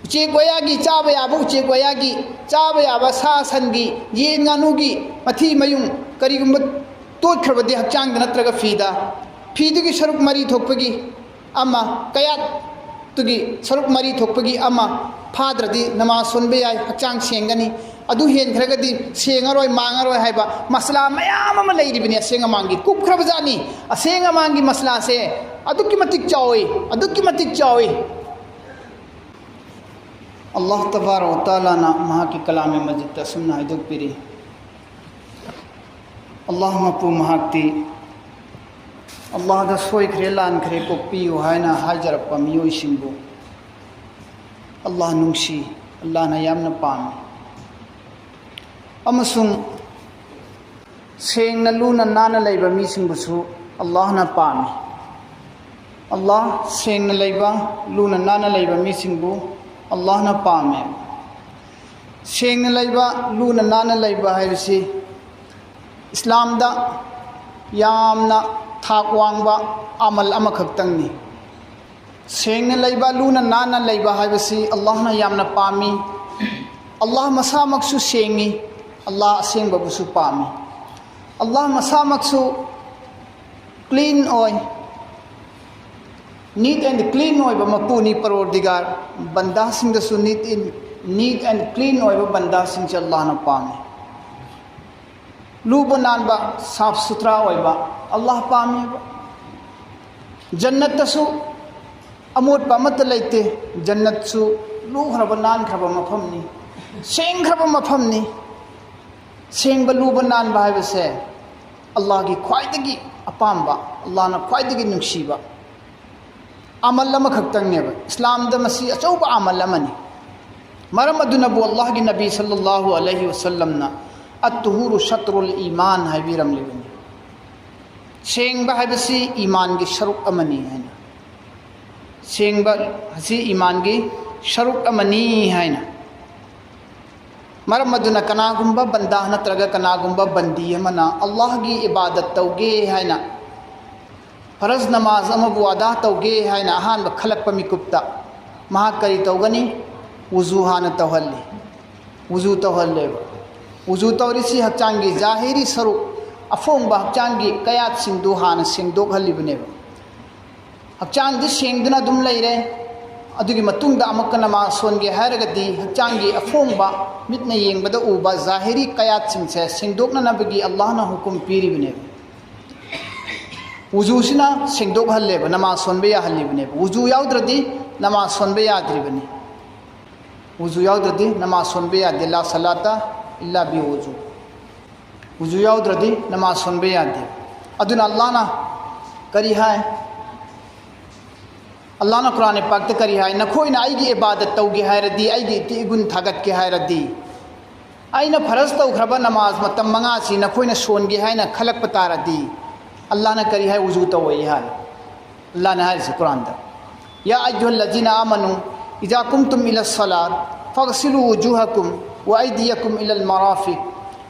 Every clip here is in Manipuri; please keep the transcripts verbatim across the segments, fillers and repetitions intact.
ꯎꯆꯦꯛ ꯋꯥꯌꯥꯒꯤ ꯆꯥꯕ ꯌꯥꯕ, ꯎꯆꯦꯛ ꯋꯥꯌꯥꯒꯤ ꯆꯥꯕ ꯌꯥꯕ ꯁꯥ ꯁꯟꯒꯤ, ꯌꯦꯟ ꯉꯥꯅꯨꯒꯤ ꯃꯊꯤ ꯃꯌꯨꯡ ꯀꯔꯤꯒꯨꯝꯕ ꯇꯣꯠꯈ꯭ꯔꯕꯗꯤ ꯍꯛꯆꯥꯡꯗ ꯅꯠꯇ꯭ꯔꯒ ꯐꯤꯗ, ꯐꯤꯗꯨꯒꯤ ꯁꯔꯨꯛ ꯃꯔꯤ ꯊꯣꯛꯄꯒꯤ ꯑꯃ, ꯀꯌꯥꯠꯇꯨꯒꯤ ꯁꯔꯨꯛ ꯃꯔꯤ ꯊꯣꯛꯄꯒꯤ ꯑꯃ ꯐꯥꯗ꯭ꯔꯗꯤ ꯅꯃꯥꯖ ꯁꯣꯟꯕ ꯌꯥꯏ, ꯍꯛꯆꯥꯡ ꯁꯦꯡꯒꯅꯤ꯫ ꯑꯗꯨ ꯍꯦꯟꯈ꯭ꯔꯒꯗꯤ ꯁꯦꯡꯉꯔꯣꯏ, ꯃꯥꯡꯉꯔꯣꯏ ꯍꯥꯏꯕ ꯃꯁꯂꯥ ꯃꯌꯥꯝ ꯑꯃ ꯂꯩꯔꯤꯕꯅꯤ꯫ ꯑꯁꯦꯡ ꯑꯃꯥꯡꯒꯤ ꯀꯨꯞꯈ꯭ꯔꯕ ꯖꯥꯠꯅꯤ꯫ ꯑꯁꯦꯡ ꯑꯃꯥꯡꯒꯤ ꯃꯁꯂꯥꯁꯦ ꯑꯗꯨꯛꯀꯤ ꯃꯇꯤꯛ ꯆꯥꯎꯏ, ꯑꯗꯨꯛꯀꯤ ꯃꯇꯤꯛ ꯆꯥꯎꯏ꯫ ꯑꯜꯂꯥꯍ ꯇꯕꯥꯔꯛ ꯋ ꯇꯥꯂꯥꯅ ꯃꯍꯥꯛꯀꯤ ꯀꯂꯥꯃꯦ ꯃꯖꯤꯗꯇ ꯑꯁꯨꯝꯅ ꯍꯥꯏꯗꯣꯛꯄꯤꯔꯤ, ꯑꯜꯂꯥꯍ ꯃꯄꯨ ꯃꯍꯥꯛꯇꯤ ꯑꯜꯂꯥꯍꯗ ꯁꯣꯏꯈ꯭ꯔꯦ, ꯂꯥꯟꯈ꯭ꯔꯦ, ꯀꯣꯛꯄꯤꯌꯨ ꯍꯥꯏꯅ ꯍꯥꯏꯖꯔꯛꯄ ꯃꯤꯑꯣꯏꯁꯤꯡꯕꯨ ꯑꯜꯂꯥꯍ ꯅꯨꯡꯁꯤ, ꯑꯜꯂꯥꯍꯅ ꯌꯥꯝꯅ ꯄꯥꯝꯃꯤ꯫ ꯑꯃꯁꯨꯡ ꯁꯦꯡꯅ ꯂꯨꯅ ꯅꯥꯟꯅ ꯂꯩꯕ ꯃꯤꯁꯤꯡꯕꯨꯁꯨ ꯑꯜꯂꯥꯍꯅ ꯄꯥꯝꯃꯤ꯫ ꯑꯜꯂꯥꯍ ꯁꯦꯡꯅ ꯂꯩꯕ, ꯂꯨꯅ ꯅꯥꯟꯅ ꯂꯩꯕ ꯃꯤꯁꯤꯡꯕꯨ ꯑꯜꯂꯥꯍꯅ ꯄꯥꯝꯃꯦ꯫ ꯁꯦꯡꯅ ꯂꯩꯕ, ꯂꯨꯅ ꯅꯥꯟꯅ ꯂꯩꯕ ꯍꯥꯏꯕꯁꯤ ꯏꯁꯂꯥꯝꯗ ꯌꯥꯝꯅ ꯊꯥꯛ ꯋꯥꯡꯕ ꯑꯃꯜ ꯑꯃꯈꯛꯇꯪꯅꯤ꯫ ꯁꯦꯡꯅ ꯂꯩꯕ, ꯂꯨꯅ ꯅꯥꯟꯅ ꯂꯩꯕ ꯍꯥꯏꯕꯁꯤ ꯑꯜꯂꯥꯍꯅ ꯌꯥꯝꯅ ꯄꯥꯝꯃꯤ꯫ ꯑꯜꯂꯥꯍ ꯃꯁꯥꯃꯛꯁꯨ ꯁꯦꯡꯉꯤ, ꯑꯜꯂꯥꯍ ꯑꯁꯦꯡꯕꯕꯨꯁꯨ ꯄꯥꯝꯃꯤ꯫ ꯑꯜꯂꯥꯍ ꯃꯁꯥꯃꯛꯁꯨ clean ꯑꯣꯏ, neat and clean ꯑꯣꯏꯕ ꯃꯄꯨꯅꯤ꯫ ꯄꯔꯣꯔꯗꯤꯒꯥꯔ ꯕꯟꯗꯥꯁꯤꯡꯗꯁꯨ neat in, neat and clean ꯑꯣꯏꯕ ꯕꯟꯗꯥꯁꯤꯡꯁꯦ ꯑꯜꯂꯥꯍꯅ ꯄꯥꯝꯃꯤ꯫ ꯂꯨꯕ ꯅꯥꯟꯕ, ꯁꯥꯐ ꯁꯨꯊ꯭ꯔꯥ ꯑꯣꯏꯕ ꯑꯜꯂꯥꯍ ꯄꯥꯝꯃꯤꯕ꯫ ꯖꯟꯅꯠꯇꯁꯨ ꯑꯃꯣꯠꯄ ꯑꯃꯠꯇ ꯂꯩꯇꯦ꯫ ꯖꯟꯅꯠꯁꯨ ꯂꯨꯈ꯭ꯔꯕ, ꯅꯥꯟꯈ꯭ꯔꯕ ꯃꯐꯝꯅꯤ, ꯁꯦꯡꯈ꯭ꯔꯕ ꯃꯐꯝꯅꯤ꯫ ꯁꯦꯡꯕ, ꯂꯨꯕ, ꯅꯥꯟꯕ ꯍꯥꯏꯕꯁꯦ ꯑꯜꯂꯥꯍꯒꯤ ꯈ꯭ꯋꯥꯏꯗꯒꯤ ꯑꯄꯥꯝꯕ, ꯑꯜꯂꯥꯍꯅ ꯈ꯭ꯋꯥꯏꯗꯒꯤ ꯅꯨꯡꯁꯤꯕ ꯑꯃꯜ ꯑꯃꯈꯛꯇꯪꯅꯦꯕ꯫ ꯏꯁꯂꯥꯝꯗ ꯃꯁꯤ ꯑꯆꯧꯕ ꯑꯃꯜ ꯑꯃꯅꯤ꯫ ꯃꯔꯝ ꯑꯗꯨꯅꯕꯨ ꯑꯜꯂꯥꯍꯒꯤ ꯅꯕꯤ ꯁꯜꯂꯜꯂꯥꯍꯨ ꯑꯂꯩꯍꯤ ꯋꯁꯜꯂꯝꯅ "ꯑꯠ-ꯇꯨꯍꯨꯔꯨ ꯁꯠꯔꯨꯜ ꯏꯃꯥꯟ" ꯍꯥꯏꯕꯤꯔꯝꯂꯤꯕꯅꯤ꯫ ꯁꯦꯡꯕ ꯍꯥꯏꯕꯁꯤ ꯏꯃꯥꯟꯒꯤ ꯁꯔꯨꯛ ꯑꯃꯅꯤ ꯍꯥꯏꯅ꯫ ꯁꯦꯡꯕ ꯑꯁꯤ ꯏꯃꯥꯟꯒꯤ ꯁꯔꯨꯛ ꯑꯃꯅꯤ ꯍꯥꯏꯅ꯫ ꯃꯔꯝ ꯑꯗꯨꯅ ꯀꯅꯥꯒꯨꯝꯕ ꯕꯟꯗꯥ ꯅꯠꯇ꯭ꯔꯒ ꯀꯅꯥꯒꯨꯝꯕ ꯕꯟꯗꯤ ꯑꯃꯅ ꯑꯜꯂꯥꯍꯒꯤ ꯏꯕꯥꯗꯠ ꯇꯧꯒꯦ ꯍꯥꯏꯅ, ꯐꯔꯖ ꯅꯃꯥꯖ ꯑꯃꯕꯨ ꯑꯗꯥ ꯇꯧꯒꯦ ꯍꯥꯏꯅ ꯑꯍꯥꯟꯕ ꯈꯜꯂꯛꯄ ꯃꯤꯀꯨꯞꯇ ꯃꯍꯥꯛ ꯀꯔꯤ ꯇꯧꯒꯅꯤ? ꯎꯖꯨ ꯍꯥꯟꯅ ꯇꯧꯍꯜꯂꯤ꯫ ꯎꯖꯨ ꯇꯧꯍꯜꯂꯦꯕ꯫ ꯎꯖꯨ ꯇꯧꯔꯤꯁꯤ ꯍꯛꯆꯥꯡꯒꯤ ꯖꯥꯍꯤꯔꯤ ꯁꯔꯨꯛ, ꯑꯐꯣꯡꯕ ꯍꯛꯆꯥꯡꯒꯤ ꯀꯌꯥꯠꯁꯤꯡꯗꯨ ꯍꯥꯟꯅ ꯁꯦꯡꯗꯣꯛꯍꯜꯂꯤꯕꯅꯦꯕ꯫ ꯍꯛꯆꯥꯡꯗꯤ ꯁꯦꯡꯗꯨꯅ ꯑꯗꯨꯝ ꯂꯩꯔꯦ꯫ ꯑꯗꯨꯒꯤ ꯃꯇꯨꯡꯗ ꯑꯃꯨꯛꯀ ꯅꯃꯥꯖ ꯁꯣꯟꯒꯦ ꯍꯥꯏꯔꯒꯗꯤ ꯍꯛꯆꯥꯡꯒꯤ ꯑꯐꯣꯡꯕ, ꯃꯤꯠꯅ ꯌꯦꯡꯕꯗ ꯎꯕ ꯖꯥꯍꯤꯔꯤ ꯀꯌꯥꯠꯁꯤꯡꯁꯦ ꯁꯦꯡꯗꯣꯛꯅꯅꯕꯒꯤ ꯑꯜꯂꯥꯍꯅ ꯍꯨꯀꯨꯝ ꯄꯤꯔꯤꯕꯅꯦꯕ꯫ ꯎꯖꯨꯁꯤꯅ ꯁꯦꯡꯗꯣꯛꯍꯜꯂꯦꯕ, ꯅꯃꯥꯖ ꯁꯣꯟꯕ ꯌꯥꯍꯜꯂꯤꯕꯅꯦꯕ꯫ ꯎꯖꯨ ꯌꯥꯎꯗ꯭ꯔꯗꯤ ꯅꯃꯥꯖ ꯁꯣꯟꯕ ꯌꯥꯗ꯭ꯔꯤꯕꯅꯤ꯫ ꯎꯖꯨ ꯌꯥꯎꯗ꯭ꯔꯗꯤ ꯅꯃꯥꯖ ꯁꯣꯟꯕ ꯌꯥꯗꯦ꯫ ꯂꯥ ꯁꯂꯥꯇ ꯏꯜꯂꯥ ꯕꯤ ꯎꯖꯨ꯫ ꯎꯖꯨ ꯌꯥꯎꯗ꯭ꯔꯗꯤ ꯅꯃꯥꯖ ꯁꯣꯟꯕ ꯌꯥꯗꯦ꯫ ꯑꯗꯨꯅ ꯑꯜꯂꯥꯍꯅ ꯀꯔꯤ ꯍꯥꯏ? ꯑꯜꯂꯥꯍꯅ ꯀꯨꯔꯥꯟ ꯄꯥꯛꯇ ꯀꯔꯤ ꯍꯥꯏ? "ꯅꯈꯣꯏꯅ ꯑꯩꯒꯤ ꯏꯕꯥꯗꯠ ꯇꯧꯒꯦ ꯍꯥꯏꯔꯗꯤ, ꯑꯩꯒꯤ ꯏꯊꯤ ꯏꯒꯨꯟ ꯊꯥꯒꯠꯀꯦ ꯍꯥꯏꯔꯗꯤ, ꯑꯩꯅ ꯐꯔꯖ ꯇꯧꯈ꯭ꯔꯕ ꯅꯃꯥꯖ ꯃꯇꯝ ꯃꯉꯥꯁꯤ ꯅꯈꯣꯏꯅ ꯁꯣꯟꯒꯦ ꯍꯥꯏꯅ ꯈꯜꯂꯛꯄ ꯇꯥꯔꯗꯤ", ꯑꯜꯂꯥꯍꯅ ꯀꯔꯤ ꯍꯥꯏ? "ꯎꯖꯨ ꯇꯧꯑꯣꯌꯦ" ꯍꯥꯏ꯫ ꯑꯜꯂꯥꯍꯅ ꯍꯥꯏꯔꯤꯁꯤ ꯀꯨꯔꯥꯟꯗ, "ꯌꯥ ꯑꯌꯨꯍꯜꯂꯖꯤꯅ ꯑꯥꯃꯅꯨ ꯏꯖꯥ ꯀꯨꯝꯇꯨꯝ ꯏꯂ ꯁꯂꯥꯠ ꯐꯒꯁꯤꯂꯨ ꯎꯖꯨꯍꯀꯨꯝ ꯋ ꯑꯩꯗꯤꯌꯀꯨꯝ ꯏꯂꯜ ꯃꯔꯥꯐꯤꯛ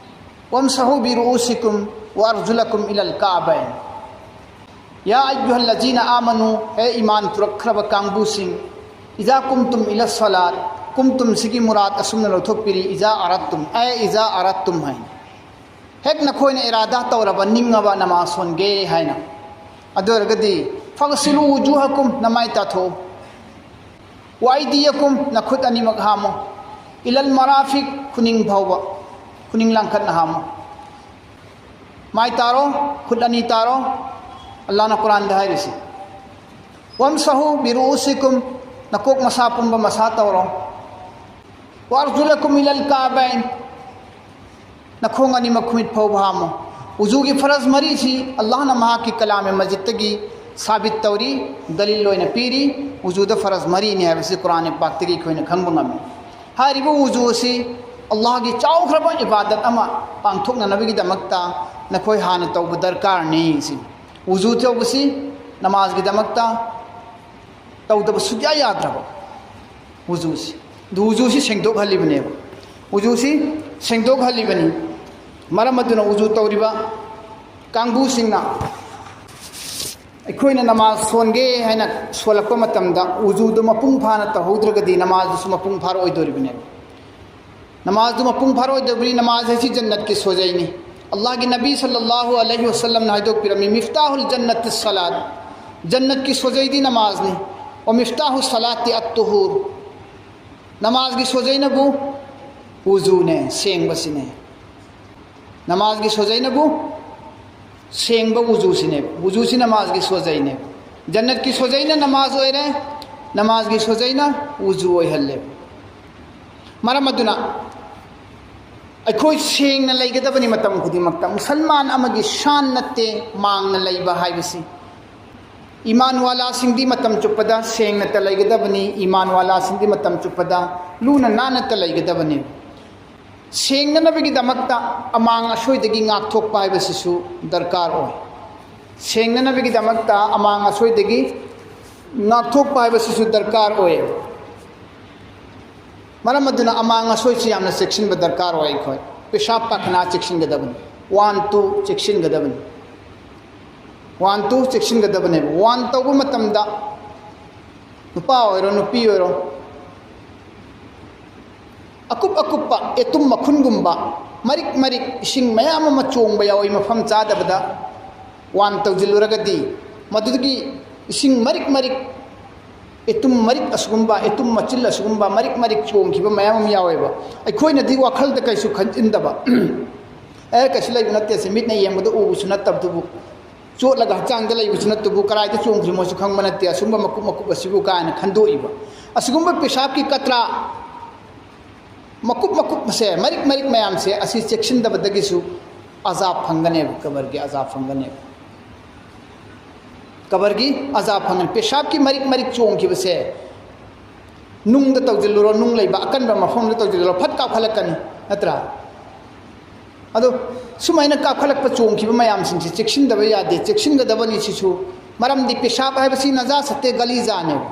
ꯋꯝꯁꯍꯨ ꯕꯤꯔꯨꯎꯁꯤꯀꯨꯝ ꯋ ꯑꯔꯖꯨꯂꯀꯨꯝ ꯏꯂꯜ ꯀꯥꯕꯩꯟ꯫ ꯌꯥ ꯑꯌꯨꯍꯜꯂꯖꯤꯅ ꯑꯥꯃꯅꯨ, ꯍꯦ ꯏꯃꯥꯟ ꯄꯨꯔꯛꯈ꯭ꯔꯕ ꯀꯥꯡꯕꯨꯁꯤꯡ, ꯏꯖꯥ ꯀꯨꯝꯇꯨꯝ ꯏꯂ ꯁꯂꯥꯠ, ꯀꯨꯝꯇꯨꯝꯁꯤꯒꯤ ꯃꯨꯔꯥꯠ ꯑꯁꯨꯝꯅ ꯂꯧꯊꯣꯛꯄꯤꯔꯤ, ꯏꯖꯥ ꯑꯔꯠꯇꯨꯝ, ꯑꯦ ꯏꯖꯥ ꯑꯔꯠꯇꯨꯝ ꯍꯥꯏꯅ꯫ ꯍꯦꯛ ꯅꯈꯣꯏꯅ ꯏꯔꯥꯗꯥ ꯇꯧꯔꯕ, ꯅꯤꯡꯉꯕ ꯅꯃꯥꯖ ꯁꯣꯟꯒꯦ ꯍꯥꯏꯅ, ꯑꯗꯨ ꯑꯣꯏꯔꯒꯗꯤ ꯐꯒꯁꯤꯂꯨ ꯎꯖꯨꯍꯀꯨꯝ, ꯅꯃꯥꯏ ꯇꯥꯊꯣꯛꯎ, ꯋ ꯑꯩꯗꯤꯌꯀꯨꯝ, ꯅꯈꯨꯠ ꯑꯅꯤꯃꯛ ꯍꯥꯝꯃꯨ, ꯏꯂꯜ ꯃꯔꯥꯐꯤꯛ, ꯈꯨꯅꯤꯡ ꯐꯥꯎꯕ, ꯈꯨꯅꯤꯡ ꯂꯥꯡꯈꯠꯅ ꯍꯥꯝꯃꯨ꯫ ꯃꯥꯏ ꯇꯥꯔꯣ, ꯈꯨꯠ ꯑꯅꯤ ꯇꯥꯔꯣ, ꯑꯜꯂꯥꯍꯅ ꯀꯨꯔꯥꯟꯗ ꯍꯥꯏꯔꯤꯁꯤ꯫ "ꯋꯝꯁꯍꯨ ꯕꯤꯔꯨꯎꯁꯤꯀꯨꯝ", ꯅꯀꯣꯛ ꯃꯁꯥ ꯄꯨꯝꯕ ꯃꯁꯥ ꯇꯧꯔꯣ꯫ "ꯋ ꯑꯔꯖꯨꯂꯀꯨꯝ ꯏꯂꯜ ꯀꯥꯕꯩꯟ", ꯅꯈꯣꯡ ꯑꯅꯤꯃꯛ ꯈꯨꯃꯤꯠ ꯐꯥꯎꯕ ꯍꯥꯝꯃꯨ꯫ ꯎꯖꯨꯒꯤ ꯐꯔꯖ ꯃꯔꯤꯁꯤ ꯑꯜꯂꯥꯍꯅ ꯃꯍꯥꯛꯀꯤ ꯀꯂꯥꯃꯦ ꯃꯖꯤꯗꯇꯒꯤ ꯁꯥꯕꯤꯠ ꯇꯧꯔꯤ, ꯗꯂꯤꯜ ꯑꯣꯏꯅ ꯄꯤꯔꯤ꯫ ꯎꯖꯨꯗ ꯐꯔꯖ ꯃꯔꯤꯅꯤ ꯍꯥꯏꯕꯁꯤ ꯀꯨꯔꯥꯟ ꯄꯥꯛꯇꯒꯤ ꯑꯩꯈꯣꯏꯅ ꯈꯪꯕ ꯉꯝꯃꯤ꯫ ꯍꯥꯏꯔꯤꯕ ꯎꯖꯨ ꯑꯁꯤ ꯑꯜꯂꯥꯍꯒꯤ ꯆꯥꯎꯈ꯭ꯔꯕ ꯏꯕꯥꯗꯠ ꯑꯃ ꯄꯥꯡꯊꯣꯛꯅꯅꯕꯒꯤꯗꯃꯛꯇ ꯅꯈꯣꯏ ꯍꯥꯟꯅ ꯇꯧꯕ ꯗꯔꯀꯥꯔꯅꯤ꯫ ꯁꯤ ꯎꯖꯨ ꯇꯧꯕꯁꯤ ꯅꯃꯥꯖꯒꯤꯗꯃꯛꯇ ꯇꯧꯗꯕ ꯁꯨꯛꯌꯥ ꯌꯥꯗ꯭ꯔꯕ ꯎꯖꯨꯁꯤ꯫ ꯑꯗꯨ ꯎꯖꯨꯁꯤ ꯁꯦꯡꯗꯣꯛꯍꯜꯂꯤꯕꯅꯦꯕ꯫ ꯎꯖꯨꯁꯤ ꯁꯦꯡꯗꯣꯛꯍꯜꯂꯤꯕꯅꯤ꯫ ꯃꯔꯝ ꯑꯗꯨꯅ ꯎꯖꯨ ꯇꯧꯔꯤꯕ ꯀꯥꯡꯕꯨꯁꯤꯡꯅ ꯑꯩꯈꯣꯏꯅ ꯅꯃꯥꯖ ꯁꯣꯟꯒꯦ ꯍꯥꯏꯅ ꯁꯣꯜꯂꯛꯄ ꯃꯇꯝꯗ ꯎꯖꯨꯗꯨ ꯃꯄꯨꯡ ꯐꯥꯅ ꯇꯧꯍꯧꯗ꯭ꯔꯒꯗꯤ ꯅꯃꯥꯖꯗꯨꯁꯨ ꯃꯄꯨꯡ ꯐꯥꯔꯛꯑꯣꯏꯗꯧꯔꯤꯕꯅꯦꯕ꯫ ꯅꯃꯥꯖꯗꯨ ꯃꯄꯨꯡ ꯐꯥꯔꯛꯑꯣꯏꯗꯧꯔꯤꯕꯅꯤ꯫ ꯅꯃꯥꯖ ꯍꯥꯏꯁꯤ ꯖꯟꯅꯠꯀꯤ ꯁꯣꯖꯩꯅꯤ꯫ ꯑꯜꯂꯥꯍꯒꯤ ꯅꯕꯤ ꯁꯜꯂꯜꯂꯥꯍꯨ ꯑꯂꯩꯍꯤ ꯋꯁꯜꯂꯝꯅ ꯍꯥꯏꯗꯣꯛꯄꯤꯔꯝꯃꯤ, "ꯃꯤꯐꯇꯥꯍꯨꯜ ꯖꯟꯅꯠꯇꯤ ꯁꯂꯥꯠ", ꯖꯟꯅꯠꯀꯤ ꯁꯣꯖꯩꯗꯤ ꯅꯃꯥꯖꯅꯤ꯫ "ꯋ ꯃꯤꯐꯇꯥꯍꯨ ꯁꯂꯥꯠꯇꯤ ꯑꯠ ꯇꯨꯍꯨꯔ", ꯅꯃꯥꯖꯒꯤ ꯁꯣꯖꯩꯅꯕꯨ ꯎꯖꯨꯅꯦ, ꯁꯦꯡꯕꯁꯤꯅꯦ꯫ ꯅꯃꯥꯖꯒꯤ ꯁꯣꯖꯩꯅꯕꯨ ꯁꯦꯡꯕ ꯎꯖꯨꯁꯤꯅꯦꯕ꯫ ꯎꯖꯨꯁꯤ ꯅꯃꯥꯖꯒꯤ ꯁꯣꯖꯩꯅꯦꯕ꯫ ꯖꯟꯅꯠꯀꯤ ꯁꯣꯖꯩꯅ ꯅꯃꯥꯖ ꯑꯣꯏꯔꯦ, ꯅꯃꯥꯖꯒꯤ ꯁꯣꯖꯩꯅ ꯎꯖꯨ ꯑꯣꯏꯍꯜꯂꯦꯕ꯫ ꯃꯔꯝ ꯑꯗꯨꯅ ꯑꯩꯈꯣꯏ ꯁꯦꯡꯅ ꯂꯩꯒꯗꯕꯅꯤ ꯃꯇꯝ ꯈꯨꯗꯤꯡꯃꯛꯇ꯫ ꯃꯨꯁꯜꯃꯥꯟ ꯑꯃꯒꯤ ꯁꯥꯟ ꯅꯠꯇꯦ ꯃꯥꯡꯅ ꯂꯩꯕ ꯍꯥꯏꯕꯁꯤ꯫ ꯏꯃꯥꯟꯋꯥꯂꯥꯁꯤꯡꯗꯤ ꯃꯇꯝ ꯆꯨꯞꯄꯗ ꯁꯦꯡꯅꯇ ꯂꯩꯒꯗꯕꯅꯤ, ꯏꯃꯥꯟꯋꯥꯂꯥꯁꯤꯡꯗꯤ ꯃꯇꯝ ꯆꯨꯞꯄꯗ ꯂꯨꯅ ꯅꯥꯟꯅꯇ ꯂꯩꯒꯗꯕꯅꯤ꯫ ꯁꯦꯡꯅꯅꯕꯒꯤꯗꯃꯛꯇ ꯑꯃꯥꯡ ꯑꯁꯣꯏꯗꯒꯤ ꯉꯥꯛꯊꯣꯛꯄ ꯍꯥꯏꯕꯁꯤꯁꯨ ꯗꯔꯀꯥꯔ ꯑꯣꯏ꯫ ꯁꯦꯡꯅꯅꯕꯒꯤꯗꯃꯛꯇ ꯑꯃꯥꯡ ꯑꯁꯣꯏꯗꯒꯤ ꯉꯥꯛꯊꯣꯛꯄ ꯍꯥꯏꯕꯁꯤꯁꯨ ꯗꯔꯀꯥꯔ ꯑꯣꯏꯌꯦꯕ꯫ ꯃꯔꯝ ꯑꯗꯨꯅ ꯑꯃꯥꯡ ꯑꯁꯣꯏꯁꯤ ꯌꯥꯝꯅ ꯆꯦꯛꯁꯤꯟꯕ ꯗꯔꯀꯥꯔ ꯑꯣꯏ꯫ ꯑꯩꯈꯣꯏ ꯄꯦꯁꯥꯕ ꯄꯥꯈꯅꯥ ꯆꯦꯛꯁꯤꯟꯒꯗꯕꯅꯤ꯫ ꯋꯥꯟ ꯇꯨ ꯆꯦꯛꯁꯤꯟꯒꯗꯕꯅꯤ꯫ ꯋꯥꯟ ꯇꯨ ꯆꯦꯛꯁꯤꯟꯒꯗꯕꯅꯦꯕ꯫ ꯋꯥꯟ ꯇꯧꯕ ꯃꯇꯝꯗ ꯅꯨꯄꯥ ꯑꯣꯏꯔꯣ, ꯅꯨꯄꯤ ꯑꯣꯏꯔꯣ, ꯑꯀꯨꯞ ꯑꯀꯨꯞꯄ ꯑꯦꯇꯨꯝ ꯃꯈꯨꯟꯒꯨꯝꯕ ꯃꯔꯤꯛ ꯃꯔꯤꯛ ꯏꯁꯤꯡ ꯃꯌꯥꯝ ꯑꯃ ꯆꯣꯡꯕ ꯌꯥꯎꯏ꯫ ꯃꯐꯝ ꯆꯥꯗꯕꯗ ꯋꯥꯟ ꯇꯧꯁꯤꯜꯂꯨꯔꯒꯗꯤ ꯃꯗꯨꯗꯒꯤ ꯏꯁꯤꯡ ꯃꯔꯤꯛ ꯃꯔꯤꯛ, ꯑꯦꯇꯨꯝ ꯃꯔꯤꯛ ꯑꯁꯤꯒꯨꯝꯕ, ꯑꯦꯇꯨꯝ ꯃꯆꯤꯜ ꯑꯁꯤꯒꯨꯝꯕ ꯃꯔꯤꯛ ꯃꯔꯤꯛ ꯆꯣꯡꯈꯤꯕ ꯃꯌꯥꯝ ꯑꯃ ꯌꯥꯎꯋꯦꯕ꯫ ꯑꯩꯈꯣꯏꯅꯗꯤ ꯋꯥꯈꯜꯗ ꯀꯩꯁꯨ ꯈꯟꯖꯤꯟꯗꯕ, "ꯑꯦ, ꯀꯩꯁꯨ ꯂꯩꯕ ꯅꯠꯇꯦ, ꯁꯤ ꯃꯤꯠꯅ ꯌꯦꯡꯕꯗ ꯎꯕꯁꯨ ꯅꯠꯇꯕꯗꯨꯕꯨ, ꯆꯣꯠꯂꯒ ꯍꯛꯆꯥꯡꯗ ꯂꯩꯕꯁꯨ ꯅꯠꯇꯕꯨ, ꯀꯗꯥꯏꯗ ꯆꯣꯡꯈ꯭ꯔꯤꯃꯣꯁꯨ ꯈꯪꯕ ꯅꯠꯇꯦ, ꯑꯁꯨꯝꯕ ꯃꯀꯨꯞ ꯃꯀꯨꯞ ꯑꯁꯤꯕꯨ" ꯀꯥꯏꯅ ꯈꯟꯗꯣꯛꯏꯕ꯫ ꯑꯁꯤꯒꯨꯝꯕ ꯄꯦꯁꯥꯕꯀꯤ ꯀꯇ꯭ꯔꯥ ꯃꯀꯨꯞ ꯃꯀꯨꯞ ꯑꯁꯦ, ꯃꯔꯤꯛ ꯃꯔꯤꯛ ꯃꯌꯥꯝꯁꯦ, ꯑꯁꯤ ꯆꯦꯛꯁꯤꯟꯗꯕꯗꯒꯤꯁꯨ ꯑꯖꯥꯕ ꯐꯪꯒꯅꯦꯕ, ꯀꯕꯔꯒꯤ ꯑꯖꯥꯕ ꯐꯪꯒꯅꯦꯕ꯫ ꯀꯕꯔꯒꯤ ꯑꯖꯥꯕ ꯐꯪꯒꯅꯤ꯫ ꯄꯦꯁꯥꯕꯀꯤ ꯃꯔꯤꯛ ꯃꯔꯤꯛ ꯆꯣꯡꯈꯤꯕꯁꯦ ꯅꯨꯡꯗ ꯇꯧꯁꯤꯜꯂꯨꯔꯣ, ꯅꯨꯡ ꯂꯩꯕ ꯑꯀꯟꯕ ꯃꯐꯝꯗ ꯇꯧꯁꯤꯜꯂꯨꯔꯣ, ꯐꯠ ꯀꯥꯞꯈꯠꯂꯛꯀꯅꯤ, ꯅꯠꯇ꯭ꯔꯥ? ꯑꯗꯣ ꯁꯨꯃꯥꯏꯅ ꯀꯥꯞꯈꯠꯂꯛꯄ, ꯆꯣꯡꯈꯤꯕ ꯃꯌꯥꯝꯁꯤꯡꯁꯤ ꯆꯦꯛꯁꯤꯟꯗꯕ ꯌꯥꯗꯦ, ꯆꯦꯛꯁꯤꯟꯒꯗꯕꯅꯤ꯫ ꯁꯤꯁꯨ ꯃꯔꯝꯗꯤ ꯄꯦꯁꯥꯕ ꯍꯥꯏꯕꯁꯤ ꯅꯖꯥꯁꯠꯇꯦ, ꯒꯂꯤꯖꯥꯅꯦꯕ꯫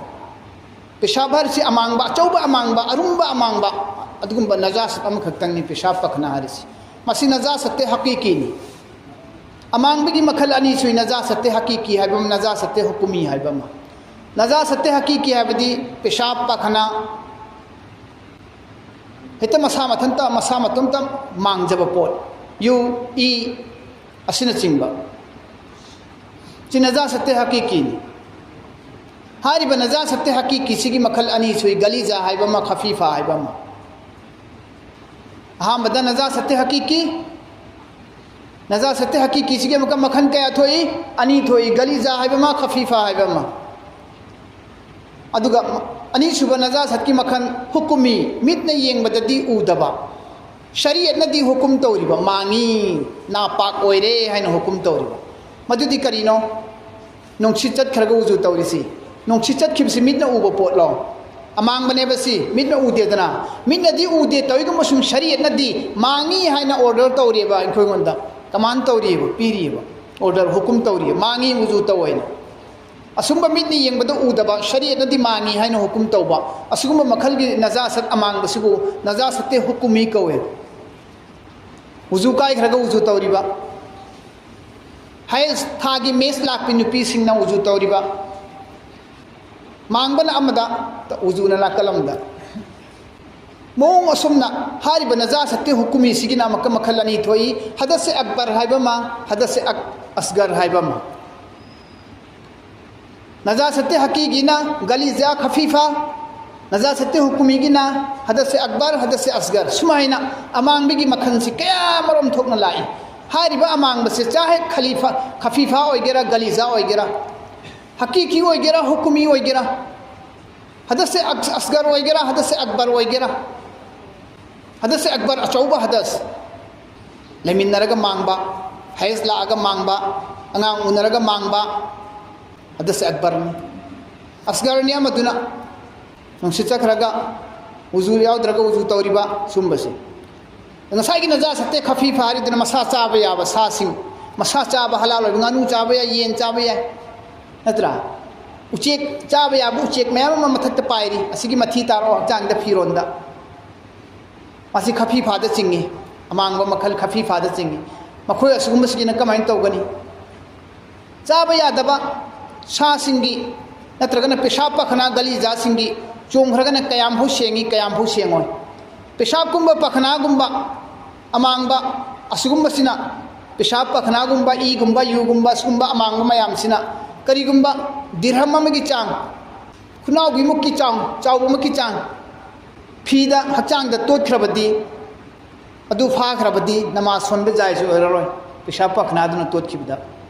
ꯄꯦꯁꯥꯕ ꯍꯥꯏꯔꯤꯁꯤ ꯑꯃꯥꯡꯕ, ꯑꯆꯧꯕ ꯑꯃꯥꯡꯕ, ꯑꯔꯨꯝꯕ ꯑꯃꯥꯡꯕ, ꯑꯗꯨꯒꯨꯝꯕ ꯅꯖꯥꯁꯠ ꯑꯃꯈꯛꯇꯪꯅꯤ ꯄꯦꯁꯥꯕ ꯄꯈꯅꯥ ꯍꯥꯏꯔꯤꯁꯤ꯫ ꯃꯁꯤ ꯅꯖꯥꯁꯠꯇꯦ ꯍꯀꯤꯀꯤꯅꯤ꯫ ꯑꯃꯥꯡꯕꯒꯤ ꯃꯈꯜ ꯑꯅꯤ ꯁꯨꯏ, ꯅꯖꯥꯁꯠꯇꯦ ꯍꯀꯤꯀꯤ ꯍꯥꯏꯕ ꯑꯃ, ꯅꯖꯥꯁꯠꯇꯦ ꯍꯨꯀꯨꯃꯤ ꯍꯥꯏꯕ ꯑꯃ꯫ ꯅꯖꯥꯁꯠꯇꯦ ꯍꯀꯤꯀꯤ ꯍꯥꯏꯕꯗꯤ ꯄꯦꯁꯥꯕ ꯄꯥꯈꯅꯥ, ꯍꯦꯛꯇ ꯃꯁꯥ ꯃꯊꯟꯇ, ꯃꯁꯥ ꯃꯇꯣꯝꯇ ꯃꯥꯡꯖꯕ ꯄꯣꯠ, ꯌꯨ, ꯏ ꯑꯁꯤꯅꯆꯤꯡꯕ꯫ ꯁꯤ ꯅꯖꯥꯁꯠꯇꯦ ꯍꯀꯤꯀꯤꯅꯤ꯫ ꯍꯥꯏꯔꯤꯕ ꯅꯖꯥꯁꯠꯇꯦ ꯍꯀꯤꯀꯤꯁꯤꯒꯤ ꯃꯈꯜ ꯑꯅꯤ ꯁꯨꯏ, ꯒꯂꯤꯖꯥ ꯍꯥꯏꯕ ꯑꯃ, ꯈꯐꯤꯐꯥ ꯍꯥꯏꯕ ꯑꯃ꯫ ꯑꯍꯥꯟꯕꯗ ꯅꯖꯥꯁꯠꯇꯦ ꯍꯀꯤꯀꯤ, ꯅꯖꯥꯁꯠꯇꯦ ꯍꯀꯤꯀꯤꯁꯤꯒꯤ ꯑꯃꯨꯛꯀ ꯃꯈꯜ ꯀꯌꯥ ꯊꯣꯛꯏ? ꯑꯅꯤ ꯊꯣꯛꯏ, ꯒꯂꯤꯖꯥ ꯍꯥꯏꯕ ꯑꯃ, ꯈꯐꯤꯐꯥ ꯍꯥꯏꯕ ꯑꯃ꯫ ꯑꯗꯨꯒ ꯑꯅꯤꯁꯨꯕ ꯅꯖꯥꯁꯠꯀꯤ ꯃꯈꯜ ꯍꯨꯀꯨꯃꯤ, ꯃꯤꯠꯅ ꯌꯦꯡꯕꯗꯗꯤ ꯎꯗꯕ, ꯁꯔꯤꯌꯠꯅꯗꯤ ꯍꯨꯀꯨꯝ ꯇꯧꯔꯤꯕ, ꯃꯥꯡꯉꯤ, ꯅꯥꯄꯥꯛ ꯑꯣꯏꯔꯦ ꯍꯥꯏꯅ ꯍꯨꯀꯨꯝ ꯇꯧꯔꯤꯕ꯫ ꯃꯗꯨꯗꯤ ꯀꯔꯤꯅꯣ? ꯅꯨꯡꯁꯤꯠ ꯆꯠꯈ꯭ꯔꯒ ꯎꯖꯨ ꯇꯧꯔꯤꯁꯤ꯫ ꯅꯨꯡꯁꯤꯠ ꯆꯠꯈꯤꯕꯁꯤ ꯃꯤꯠꯅ ꯎꯕ ꯄꯣꯠꯂꯣ? ꯑꯃꯥꯡꯕꯅꯦꯕ ꯁꯤ, ꯃꯤꯠꯅ ꯎꯗꯦꯗꯅ꯫ ꯃꯤꯠꯅꯗꯤ ꯎꯗꯦ, ꯇꯧꯏꯒꯨꯝꯕꯁꯨꯡ ꯁꯔꯤꯌꯠꯅꯗꯤ ꯃꯥꯡꯉꯤ ꯍꯥꯏꯅ ꯑꯣꯔꯗꯔ ꯇꯧꯔꯤꯑꯕ ꯑꯩꯈꯣꯏꯉꯣꯟꯗ, ꯀꯃꯥꯟ ꯇꯧꯔꯤꯑꯕ, ꯄꯤꯔꯤꯑꯕ, ꯑꯣꯔꯗꯔ, ꯍꯨꯀꯨꯝ ꯇꯧꯔꯤꯑꯕ, ꯃꯥꯡꯉꯤ, ꯎꯖꯨ ꯇꯧ ꯍꯥꯏꯅ꯫ ꯑꯁꯨꯝꯕ ꯃꯤꯠꯅ ꯌꯦꯡꯕꯗ ꯎꯗꯕ, ꯁꯔꯤꯌꯠꯅꯗꯤ ꯃꯥꯡꯉꯤ ꯍꯥꯏꯅ ꯍꯨꯀꯨꯝ ꯇꯧꯕ, ꯑꯁꯤꯒꯨꯝꯕ ꯃꯈꯜꯒꯤ ꯅꯖꯥꯁꯠ ꯑꯃꯥꯡꯕꯁꯤꯕꯨ ꯅꯖꯥꯁꯠꯇꯦ ꯍꯨꯀꯨꯃꯤ ꯀꯧꯋꯦ꯫ ꯎꯖꯨ ꯀꯥꯏꯈ꯭ꯔꯒ ꯎꯖꯨ ꯇꯧꯔꯤꯕ, ꯍꯥꯏꯁ ꯊꯥꯒꯤ ꯃꯦꯁ ꯂꯥꯛꯄꯤ ꯅꯨꯄꯤꯁꯤꯡꯅ ꯎꯖꯨ ꯇꯧꯔꯤꯕ, ꯃꯥꯡꯕꯅ ꯑꯃꯗ, ꯎꯖꯨꯅ ꯅꯥꯀꯜ ꯑꯃꯗ꯫ ꯃꯑꯣꯡ ꯑꯁꯨꯝꯅ ꯍꯥꯏꯔꯤꯕ ꯅꯖꯥꯁꯠꯇꯦ ꯍꯨꯀꯨꯃꯤꯁꯤꯒꯤꯅ ꯑꯃꯨꯛꯀ ꯃꯈꯜ ꯑꯅꯤ ꯊꯣꯛꯏ, ꯍꯗꯁꯦ ꯑꯛꯕꯔ ꯍꯥꯏꯕ ꯑꯃ, ꯍꯗꯁꯦ ꯑꯛ-, ꯑꯁꯒꯔ ꯍꯥꯏꯕ ꯑꯃ꯫ ꯅꯖꯥꯁꯠꯇꯦ ꯍꯀꯤꯀꯤꯅ ꯒꯂꯤꯖꯥ ꯈꯐꯤꯐꯥ, ꯅꯖꯥꯁꯠꯇꯦ ꯍꯨꯀꯨꯃꯤꯒꯤꯅ ꯍꯗꯁꯦ ꯑꯛꯕꯔ, ꯍꯗꯁꯦ ꯑꯁꯒꯔ, ꯁꯨꯃꯥꯏꯅ ꯑꯃꯥꯡꯕꯒꯤ ꯃꯈꯜꯁꯤ ꯀꯌꯥ ꯃꯔꯨꯝ ꯊꯣꯛꯅ ꯂꯥꯛꯏ꯫ ꯍꯥꯏꯔꯤꯕ ꯑꯃꯥꯡꯕꯁꯦ ꯆꯥꯍꯦ ꯈꯂꯤꯐꯥ, ꯈꯐꯤꯐꯥ ꯑꯣꯏꯒꯦꯔꯥ, ꯒꯂꯤꯖꯥ ꯑꯣꯏꯒꯦꯔꯥ, ꯍꯀꯤꯀꯤ ꯑꯣꯏꯒꯦꯔꯥ, ꯍꯨꯀꯨꯃꯤ ꯑꯣꯏꯒꯦꯔꯥ, ꯍꯗꯁꯦ ꯑꯛ-, ꯑꯁꯒꯔ ꯑꯣꯏꯒꯦꯔꯥ, ꯍꯗꯁꯦ ꯑꯛꯕꯔ ꯑꯣꯏꯒꯦꯔꯥ, ꯍꯗꯁꯦ ꯑꯛꯕꯔ, ꯑꯆꯧꯕ ꯍꯗꯁ, ꯂꯩꯃꯤꯟꯅꯔꯒ ꯃꯥꯡꯕ, ꯍꯩꯁ ꯂꯥꯛꯑꯒ ꯃꯥꯡꯕ, ꯑꯉꯥꯡ ꯎꯅꯔꯒ ꯃꯥꯡꯕ, ꯍꯗꯁꯦ ꯑꯛꯕꯔꯅꯤ꯫ ꯑꯁꯒꯔꯅꯤ ꯑꯃꯗꯨꯅ ꯅꯨꯡꯁꯤꯠ ꯆꯠꯈ꯭ꯔꯒ ꯎꯖꯨ ꯌꯥꯎꯗ꯭ꯔꯒ ꯎꯖꯨ ꯇꯧꯔꯤꯕ ꯁꯨꯝꯕꯁꯦ꯫ ꯉꯁꯥꯏꯒꯤ ꯅꯖꯥꯁꯠꯇꯦ ꯈꯐꯤꯐꯥ ꯍꯥꯏꯔꯤꯗꯨꯅ ꯃꯁꯥ ꯆꯥꯕ ꯌꯥꯕ ꯁꯥꯁꯤꯡ, ꯃꯁꯥ ꯆꯥꯕ ꯍꯂꯥꯜ ꯑꯣꯏꯕ ꯉꯥꯅꯨ ꯆꯥꯕ ꯌꯥꯏ, ꯌꯦꯟ ꯆꯥꯕ ꯌꯥꯏ, ꯅꯠꯇ꯭ꯔꯥ? ꯎꯆꯦꯛ ꯆꯥꯕ ꯌꯥꯕ ꯎꯆꯦꯛ ꯃꯌꯥꯝ ꯑꯃ ꯃꯊꯛꯇ ꯄꯥꯏꯔꯤ, ꯑꯁꯤꯒꯤ ꯃꯊꯤ ꯇꯥꯔꯛꯑꯣ ꯍꯛꯆꯥꯡꯗ, ꯐꯤꯔꯣꯟꯗ꯫ ꯃꯁꯤ ꯈꯐꯤꯐꯥꯗ ꯆꯤꯡꯏ, ꯑꯃꯥꯡꯕ ꯃꯈꯜ ꯈꯐꯤꯐꯥꯗ ꯆꯤꯡꯏ꯫ ꯃꯈꯣꯏ ꯑꯁꯤꯒꯨꯝꯕꯁꯤꯒꯤꯅ ꯀꯃꯥꯏꯅ ꯇꯧꯒꯅꯤ? ꯆꯥꯕ ꯌꯥꯗꯕ ꯁꯥꯁꯤꯡꯒꯤ ꯅꯠꯇ꯭ꯔꯒꯅ ꯄꯦꯁꯥꯞ ꯄꯥꯈꯅꯥ ꯒꯂꯤꯖꯥꯁꯤꯡꯒꯤ ꯆꯣꯡꯈ꯭ꯔꯒꯅ ꯀꯌꯥꯝ ꯐꯥꯎ ꯁꯦꯡꯉꯤ, ꯀꯌꯥꯝ ꯐꯥꯎ ꯁꯦꯡꯉꯣꯏ? ꯄꯦꯁꯥꯞꯀꯨꯝꯕ ꯄꯥꯈꯅꯥꯒꯨꯝꯕ ꯑꯃꯥꯡꯕ ꯑꯁꯤꯒꯨꯝꯕꯁꯤꯅ, ꯄꯦꯁꯥꯞ ꯄꯥꯈꯅꯥꯒꯨꯝꯕ, ꯏꯒꯨꯝꯕ, ꯌꯨꯒꯨꯝꯕ, ꯑꯁꯤꯒꯨꯝꯕ ꯑꯃꯥꯡꯕ ꯃꯌꯥꯝꯁꯤꯅ ꯀꯔꯤꯒꯨꯝꯕ ꯗꯤꯔꯍꯝ ꯑꯃꯒꯤ ꯆꯥꯡ, ꯈꯨꯅꯥꯎꯕꯤꯃꯨꯛꯀꯤ ꯆꯥꯡ, ꯆꯥꯎꯕꯃꯨꯛꯀꯤ ꯆꯥꯡ ꯐꯤꯗ, ꯍꯛꯆꯥꯡꯗ ꯇꯣꯠꯈ꯭ꯔꯕꯗꯤ, ꯑꯗꯨ ꯐꯥꯈ꯭ꯔꯕꯗꯤ ꯅꯃꯥꯖ ꯁꯣꯟꯕ ꯖꯥꯏꯖ ꯑꯣꯏꯔꯔꯣꯏ, ꯄꯦꯁꯥꯞ ꯄꯥꯈꯅꯥꯗꯨꯅ ꯇꯣꯠꯈꯤꯕꯗ꯫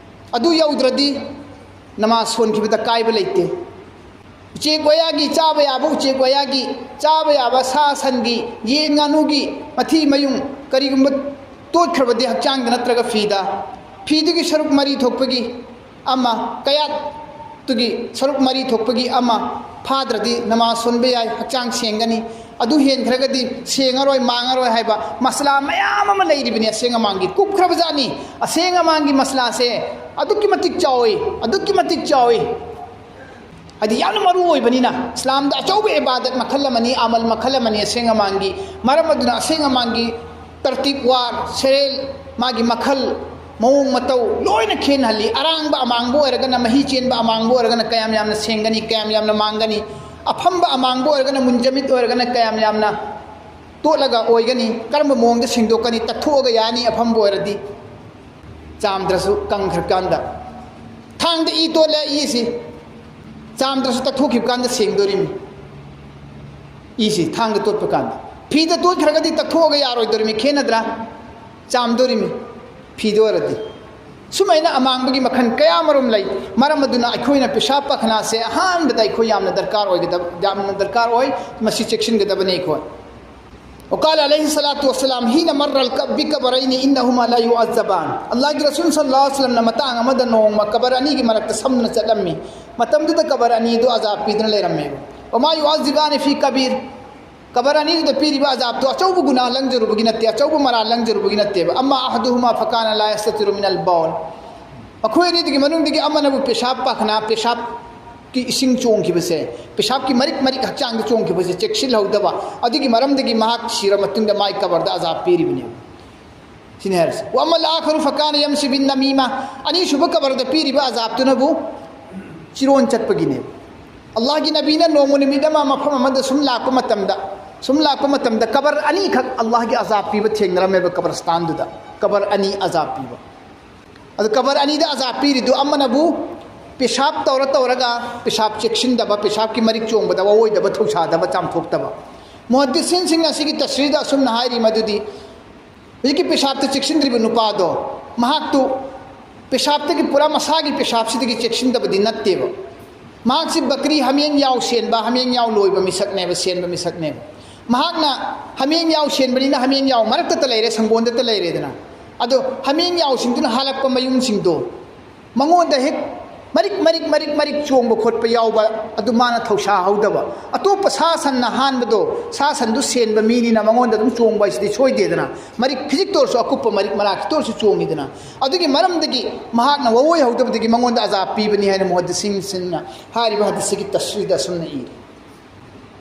ꯑꯗꯨ ꯌꯧꯗ꯭ꯔꯗꯤ ꯅꯃꯥꯖ ꯁꯣꯟꯈꯤꯕꯗ ꯀꯥꯏꯕ ꯂꯩꯇꯦ꯫ ꯎꯆꯦꯛ ꯋꯥꯌꯥꯒꯤ, ꯆꯥꯕ ꯌꯥꯕ ꯎꯆꯦꯛ ꯋꯥꯌꯥꯒꯤ, ꯆꯥꯕ ꯌꯥꯕ ꯁꯥ ꯁꯟꯒꯤ, ꯌꯦꯟ ꯉꯥꯅꯨꯒꯤ ꯃꯊꯤ ꯃꯌꯨꯡ ꯀꯔꯤꯒꯨꯝꯕ ꯇꯣꯠꯈ꯭ꯔꯕꯗꯤ ꯍꯛꯆꯥꯡꯗ ꯅꯠꯇ꯭ꯔꯒ ꯐꯤꯗ, ꯐꯤꯗꯨꯒꯤ ꯁꯔꯨꯛ ꯃꯔꯤ ꯊꯣꯛꯄꯒꯤ ꯑꯃ, ꯀꯌꯥꯠꯇꯨꯒꯤ ꯁꯔꯨꯛ ꯃꯔꯤ ꯊꯣꯛꯄꯒꯤ ꯑꯃ ꯐꯥꯗ꯭ꯔꯗꯤ ꯅꯃꯥꯖ ꯁꯣꯟꯕ ꯌꯥꯏ, ꯍꯛꯆꯥꯡ ꯁꯦꯡꯒꯅꯤ꯫ ꯑꯗꯨ ꯍꯦꯟꯈ꯭ꯔꯒꯗꯤ ꯁꯦꯡꯉꯔꯣꯏ, ꯃꯥꯡꯉꯔꯣꯏ ꯍꯥꯏꯕ ꯃꯁꯂꯥ ꯃꯌꯥꯝ ꯑꯃ ꯂꯩꯔꯤꯕꯅꯤ꯫ ꯑꯁꯦꯡ ꯑꯃꯥꯡꯒꯤ ꯀꯨꯞꯈ꯭ꯔꯕꯖꯥꯠꯅꯤ꯫ ꯑꯁꯦꯡ ꯑꯃꯥꯡꯒꯤ ꯃꯁꯂꯥꯁꯦ ꯑꯗꯨꯛꯀꯤ ꯃꯇꯤꯛ ꯆꯥꯎꯏ, ꯑꯗꯨꯛꯀꯤ ꯃꯇꯤꯛ ꯆꯥꯎꯏ꯫ ꯍꯥꯏꯗꯤ ꯌꯥꯝꯅ ꯃꯔꯨ ꯑꯣꯏꯕꯅꯤꯅ, ꯏꯁꯂꯥꯝꯗ ꯑꯆꯧꯕ ꯏꯕꯥꯗꯠ ꯃꯈꯜ ꯑꯃꯅꯤ, ꯑꯃꯜ ꯃꯈꯜ ꯑꯃꯅꯤ ꯑꯁꯦꯡ ꯑꯃꯥꯡꯒꯤ꯫ ꯃꯔꯝ ꯑꯗꯨꯅ ꯑꯁꯦꯡ ꯑꯃꯥꯡꯒꯤ ꯇꯔꯇꯤꯕ ꯋꯥꯔ, ꯁꯦꯔꯦꯜ, ꯃꯥꯒꯤ ꯃꯈꯜ, ꯃꯑꯣꯡ ꯃꯇꯧ ꯂꯣꯏꯅ ꯈꯦꯠꯅꯍꯜꯂꯤ꯫ ꯑꯔꯥꯡꯕ ꯑꯃꯥꯡꯕ ꯑꯣꯏꯔꯒꯅ, ꯃꯍꯤ ꯆꯦꯟꯕ ꯑꯃꯥꯡꯕ ꯑꯣꯏꯔꯒꯅ ꯀꯌꯥꯝ ꯌꯥꯝꯅ ꯁꯦꯡꯒꯅꯤ, ꯀꯌꯥꯝ ꯌꯥꯝꯅ ꯃꯥꯡꯒꯅꯤ? ꯑꯐꯝꯕ ꯑꯃꯥꯡꯕ ꯑꯣꯏꯔꯒꯅ, ꯃꯨꯟꯖꯃꯤꯠ ꯑꯣꯏꯔꯒꯅ ꯀꯌꯥꯝ ꯌꯥꯝꯅ ꯇꯣꯠꯂꯒ ꯑꯣꯏꯒꯅꯤ? ꯀꯔꯝꯕ ꯃꯑꯣꯡꯗ ꯁꯦꯡꯗꯣꯛꯀꯅꯤ? ꯇꯛꯊꯣꯛꯑꯒ ꯌꯥꯅꯤ ꯑꯐꯝꯕ ꯑꯣꯏꯔꯗꯤ꯫ ꯆꯥꯝꯗ꯭ꯔꯁꯨ ꯀꯪꯈ꯭ꯔꯀꯥꯟꯗ ꯊꯥꯡꯗ ꯏ ꯇꯣꯠꯂꯦ, ꯏꯁꯤ ꯆꯥꯝꯗ꯭ꯔꯁꯨ ꯇꯛꯊꯣꯛꯈꯤꯕ ꯀꯥꯟꯗ ꯁꯦꯡꯗꯣꯔꯤꯃꯤ꯫ ꯏꯁꯤ ꯊꯥꯡꯗ ꯇꯣꯠꯄ ꯀꯥꯟꯗ꯫ ꯐꯤꯗ ꯇꯣꯠꯈ꯭ꯔꯒꯗꯤ ꯇꯛꯊꯣꯛꯑꯒ ꯌꯥꯔꯣꯏꯗꯣꯔꯤꯃꯤ, ꯈꯦꯠꯅꯗ꯭ꯔꯥ? ꯆꯥꯝꯗꯣꯔꯤꯃꯤ ꯐꯤꯗ ꯑꯣꯏꯔꯗꯤ꯫ ꯁꯨꯃꯥꯏꯅ ꯑꯃꯥꯡꯕꯒꯤ ꯃꯈꯜ ꯀꯌꯥ ꯑꯃꯔꯣꯝ ꯂꯩ꯫ ꯃꯔꯝ ꯑꯗꯨꯅ ꯑꯩꯈꯣꯏꯅ ꯄꯦꯁꯥꯞ ꯄꯥꯈꯅꯥꯁꯦ ꯑꯍꯥꯟꯕꯗ ꯑꯩꯈꯣꯏ ꯌꯥꯝꯅ ꯗꯔꯀꯥꯔ ꯑꯣꯏꯒꯗꯕ, ꯌꯥꯝꯅ ꯗꯔꯀꯥꯔ ꯑꯣꯏ꯫ ꯃꯁꯤ ꯆꯦꯛꯁꯤꯟꯒꯗꯕꯅꯤ ꯑꯩꯈꯣꯏ꯫ وقال عليه الصلاة والسلام حين مر الق- بقبرين إنهما لا يعذبان. ꯑꯜꯂꯥꯍꯒꯤ ꯔꯁꯨꯜ ꯁꯜꯂꯜꯂꯥꯍꯨ ꯑꯂꯩꯍꯤ ꯋꯁꯜꯂꯝꯅ ꯃꯇꯥꯡ ꯑꯃꯗ ꯅꯣꯡꯃ ꯀꯕꯔ ꯑꯅꯤꯒꯤ ꯃꯔꯛꯇ ꯁꯝꯗꯨꯅ ꯆꯠꯂꯝꯃꯤ꯫ ꯃꯇꯝꯗꯨꯗ ꯀꯕꯔ ꯑꯅꯤꯗꯨ ꯑꯖꯥꯕ ꯄꯤꯗꯨꯅ ꯂꯩꯔꯝꯃꯦꯕ꯫ وما يعذبان في كبير. ꯀꯕꯔ ꯑꯅꯤꯗꯨꯗ ꯄꯤꯔꯤꯕ ꯑꯖꯥꯕꯇꯣ ꯑꯆꯧꯕ ꯒꯨꯅꯥꯍ ꯂꯪꯖꯔꯨꯕꯒꯤ ꯅꯠꯇꯦ, ꯑꯆꯧꯕ ꯃꯔꯥꯜ ꯂꯪꯖꯔꯨꯕꯒꯤ ꯅꯠꯇꯦꯕ꯫ أما أحدهما فكان لا يستتر من البول. ꯃꯈꯣꯏ ꯑꯅꯤꯗꯨꯒꯤ ꯃꯅꯨꯡꯗꯒꯤ ꯑꯃꯅꯕꯨ ꯄꯦꯁꯥꯞ ꯄꯥꯈꯅꯥ, ꯄꯦꯁꯥꯞꯀꯤ ꯏꯁꯤꯡ ꯆꯣꯡꯈꯤꯕꯁꯦ, ꯄꯦꯁꯥꯞꯀꯤ ꯃꯔꯤꯛ ꯃꯔꯤꯛ ꯍꯛꯆꯥꯡꯗ ꯆꯣꯡꯈꯤꯕꯁꯦ ꯆꯦꯛꯁꯤꯜꯍꯧꯗꯕ, ꯑꯗꯨꯒꯤ ꯃꯔꯝꯗꯒꯤ ꯃꯍꯥꯛ ꯁꯤꯔ ꯃꯇꯨꯡꯗ ꯃꯥꯏ ꯀꯕꯔꯗ ꯑꯖꯥꯕ ꯄꯤꯔꯤꯕꯅꯦꯕ꯫ ꯁꯤꯅꯤ ꯍꯥꯏꯔꯤꯁꯦ. "ꯋꯥꯃꯜ ꯑꯥꯈꯔꯨ ꯐꯀꯥꯅ ꯌꯝꯁꯤ ꯕꯤꯟ ꯅꯃꯤꯃꯥ." ꯑꯅꯤꯁꯨꯕ ꯀꯕꯔꯗ ꯄꯤꯔꯤꯕ ꯑꯖꯥꯕꯇꯨꯅꯕꯨ ꯆꯤꯔꯣꯟ ꯆꯠꯄꯒꯤꯅꯦꯕ. ꯑꯜꯂꯥꯍꯒꯤ ꯅꯕꯤꯅ ꯅꯣꯡꯃ ꯅꯨꯃꯤꯠ ꯑꯃ ꯃꯐꯝ ꯑꯃꯗ ꯁꯨꯝ ꯂꯥꯛꯄ ꯃꯇꯝꯗ, ꯁꯨꯝ ꯂꯥꯛꯄ ꯃꯇꯝꯗ ꯀꯕꯔ ꯑꯅꯤꯈꯛ ꯑꯜꯂꯥꯍꯒꯤ ꯑꯖꯥꯕ ꯄꯤꯕ ꯊꯦꯡꯅꯔꯝꯃꯦꯕ, ꯀꯕꯔꯁꯇꯥꯟꯗꯨꯗ ꯀꯕꯔ ꯑꯅꯤ ꯑꯖꯥꯕ ꯄꯤꯕ. ꯑꯗꯨ ꯀꯕꯔ ꯑꯅꯤꯗ ꯑꯖꯥꯕ ꯄꯤꯔꯤꯗꯨ ꯑꯃꯅꯕꯨ ꯄꯦꯁꯥꯕ ꯇꯧꯔ ꯇꯧꯔꯒ ꯄꯦꯁꯥꯕ ꯆꯦꯛꯁꯤꯟꯗꯕ, ꯄꯦꯁꯥꯕꯀꯤ ꯃꯔꯤꯛ ꯆꯣꯡꯕꯗ ꯋꯥꯑꯣꯏꯗꯕ, ꯊꯧꯁꯥꯗꯕ, ꯆꯥꯝꯊꯣꯛꯇꯕ. ꯃꯨꯍꯗꯤꯁꯤꯟꯁꯤꯡꯅ ꯑꯁꯤꯒꯤ ꯇꯁꯔꯤꯗ ꯑꯁꯨꯝꯅ ꯍꯥꯏꯔꯤ ꯃꯗꯨꯗꯤ ꯍꯧꯖꯤꯛꯀꯤ ꯄꯦꯁꯥꯕꯇ ꯆꯦꯛꯁꯤꯟꯗ꯭ꯔꯤꯕ ꯅꯨꯄꯥꯗꯣ, ꯃꯍꯥꯛꯇꯨ ꯄꯦꯁꯥꯕꯇꯒꯤ ꯄꯨꯔꯥ ꯃꯁꯥꯒꯤ ꯄꯦꯁꯥꯕꯁꯤꯗꯒꯤ ꯆꯦꯛꯁꯤꯟꯗꯕꯗꯤ ꯅꯠꯇꯦꯕ. ꯃꯍꯥꯛꯁꯤ ꯕꯀ꯭ꯔꯤ, ꯍꯥꯃꯦꯡ ꯌꯥꯎ ꯁꯦꯟꯕ, ꯍꯥꯃꯦꯡ ꯌꯥꯎ ꯂꯣꯏꯕ ꯃꯤꯁꯛꯅꯦꯕ, ꯁꯦꯟꯕ ꯃꯤꯁꯛꯅꯦꯕ. ꯃꯍꯥꯛꯅ ꯍꯥꯃꯦꯡ ꯌꯥꯎ ꯁꯦꯟꯕꯅꯤꯅ ꯍꯥꯃꯦꯡ ꯌꯥꯎ ꯃꯔꯛꯇꯇ ꯂꯩꯔꯦ, ꯁꯪꯒꯣꯟꯗꯇ ꯂꯩꯔꯦꯗꯅ. ꯑꯗꯣ ꯍꯥꯃꯦꯡ ꯌꯥꯎꯁꯤꯡꯗꯨꯅ ꯍꯥꯜꯂꯛꯄ ꯃꯌꯨꯝꯁꯤꯡꯗꯣ ꯃꯉꯣꯟꯗ ꯍꯦꯛ ꯃꯔꯤꯛ ꯃꯔꯤꯛ ꯃꯔꯤꯛ ꯃꯔꯤꯛ ꯆꯣꯡꯕ ꯈꯣꯠꯄ ꯌꯥꯎꯕ, ꯑꯗꯨ ꯃꯥꯅ ꯊꯧꯁꯥꯍꯧꯗꯕ. ꯑꯇꯣꯞꯄ ꯁꯥ ꯁꯟꯅ ꯍꯥꯟꯕꯗꯣ, ꯁꯥ ꯁꯟꯗꯨ ꯁꯦꯟꯕ ꯃꯤꯅꯤꯅ ꯃꯉꯣꯟꯗ ꯑꯗꯨꯝ ꯆꯣꯡꯕ ꯍꯥꯏꯁꯤꯗꯤ ꯁꯣꯏꯗꯦꯗꯅ. ꯃꯔꯤꯛ ꯈꯤꯖꯤꯛꯇ ꯑꯣꯏꯔꯁꯨ, ꯑꯀꯨꯞꯄ ꯃꯔꯤꯛ ꯃꯔꯥ ꯈꯤꯇ ꯑꯣꯏꯔꯁꯨ ꯆꯣꯡꯉꯤꯗꯅ. ꯑꯗꯨꯒꯤ ꯃꯔꯝꯗꯒꯤ ꯃꯍꯥꯛꯅ ꯋꯥꯑꯣꯏꯍꯧꯗꯕꯗꯒꯤ ꯃꯉꯣꯟꯗ ꯑꯖꯥꯕ ꯄꯤꯕꯅꯤ ꯍꯥꯏꯅ ꯃꯨꯍꯗꯤꯁꯤꯟꯁꯤꯡꯅ ꯍꯥꯏꯔꯤꯕ ꯍꯗꯤꯁꯁꯤꯒꯤ ꯇꯁꯔꯤꯗ ꯑꯁꯨꯝꯅ ꯏꯔꯤ.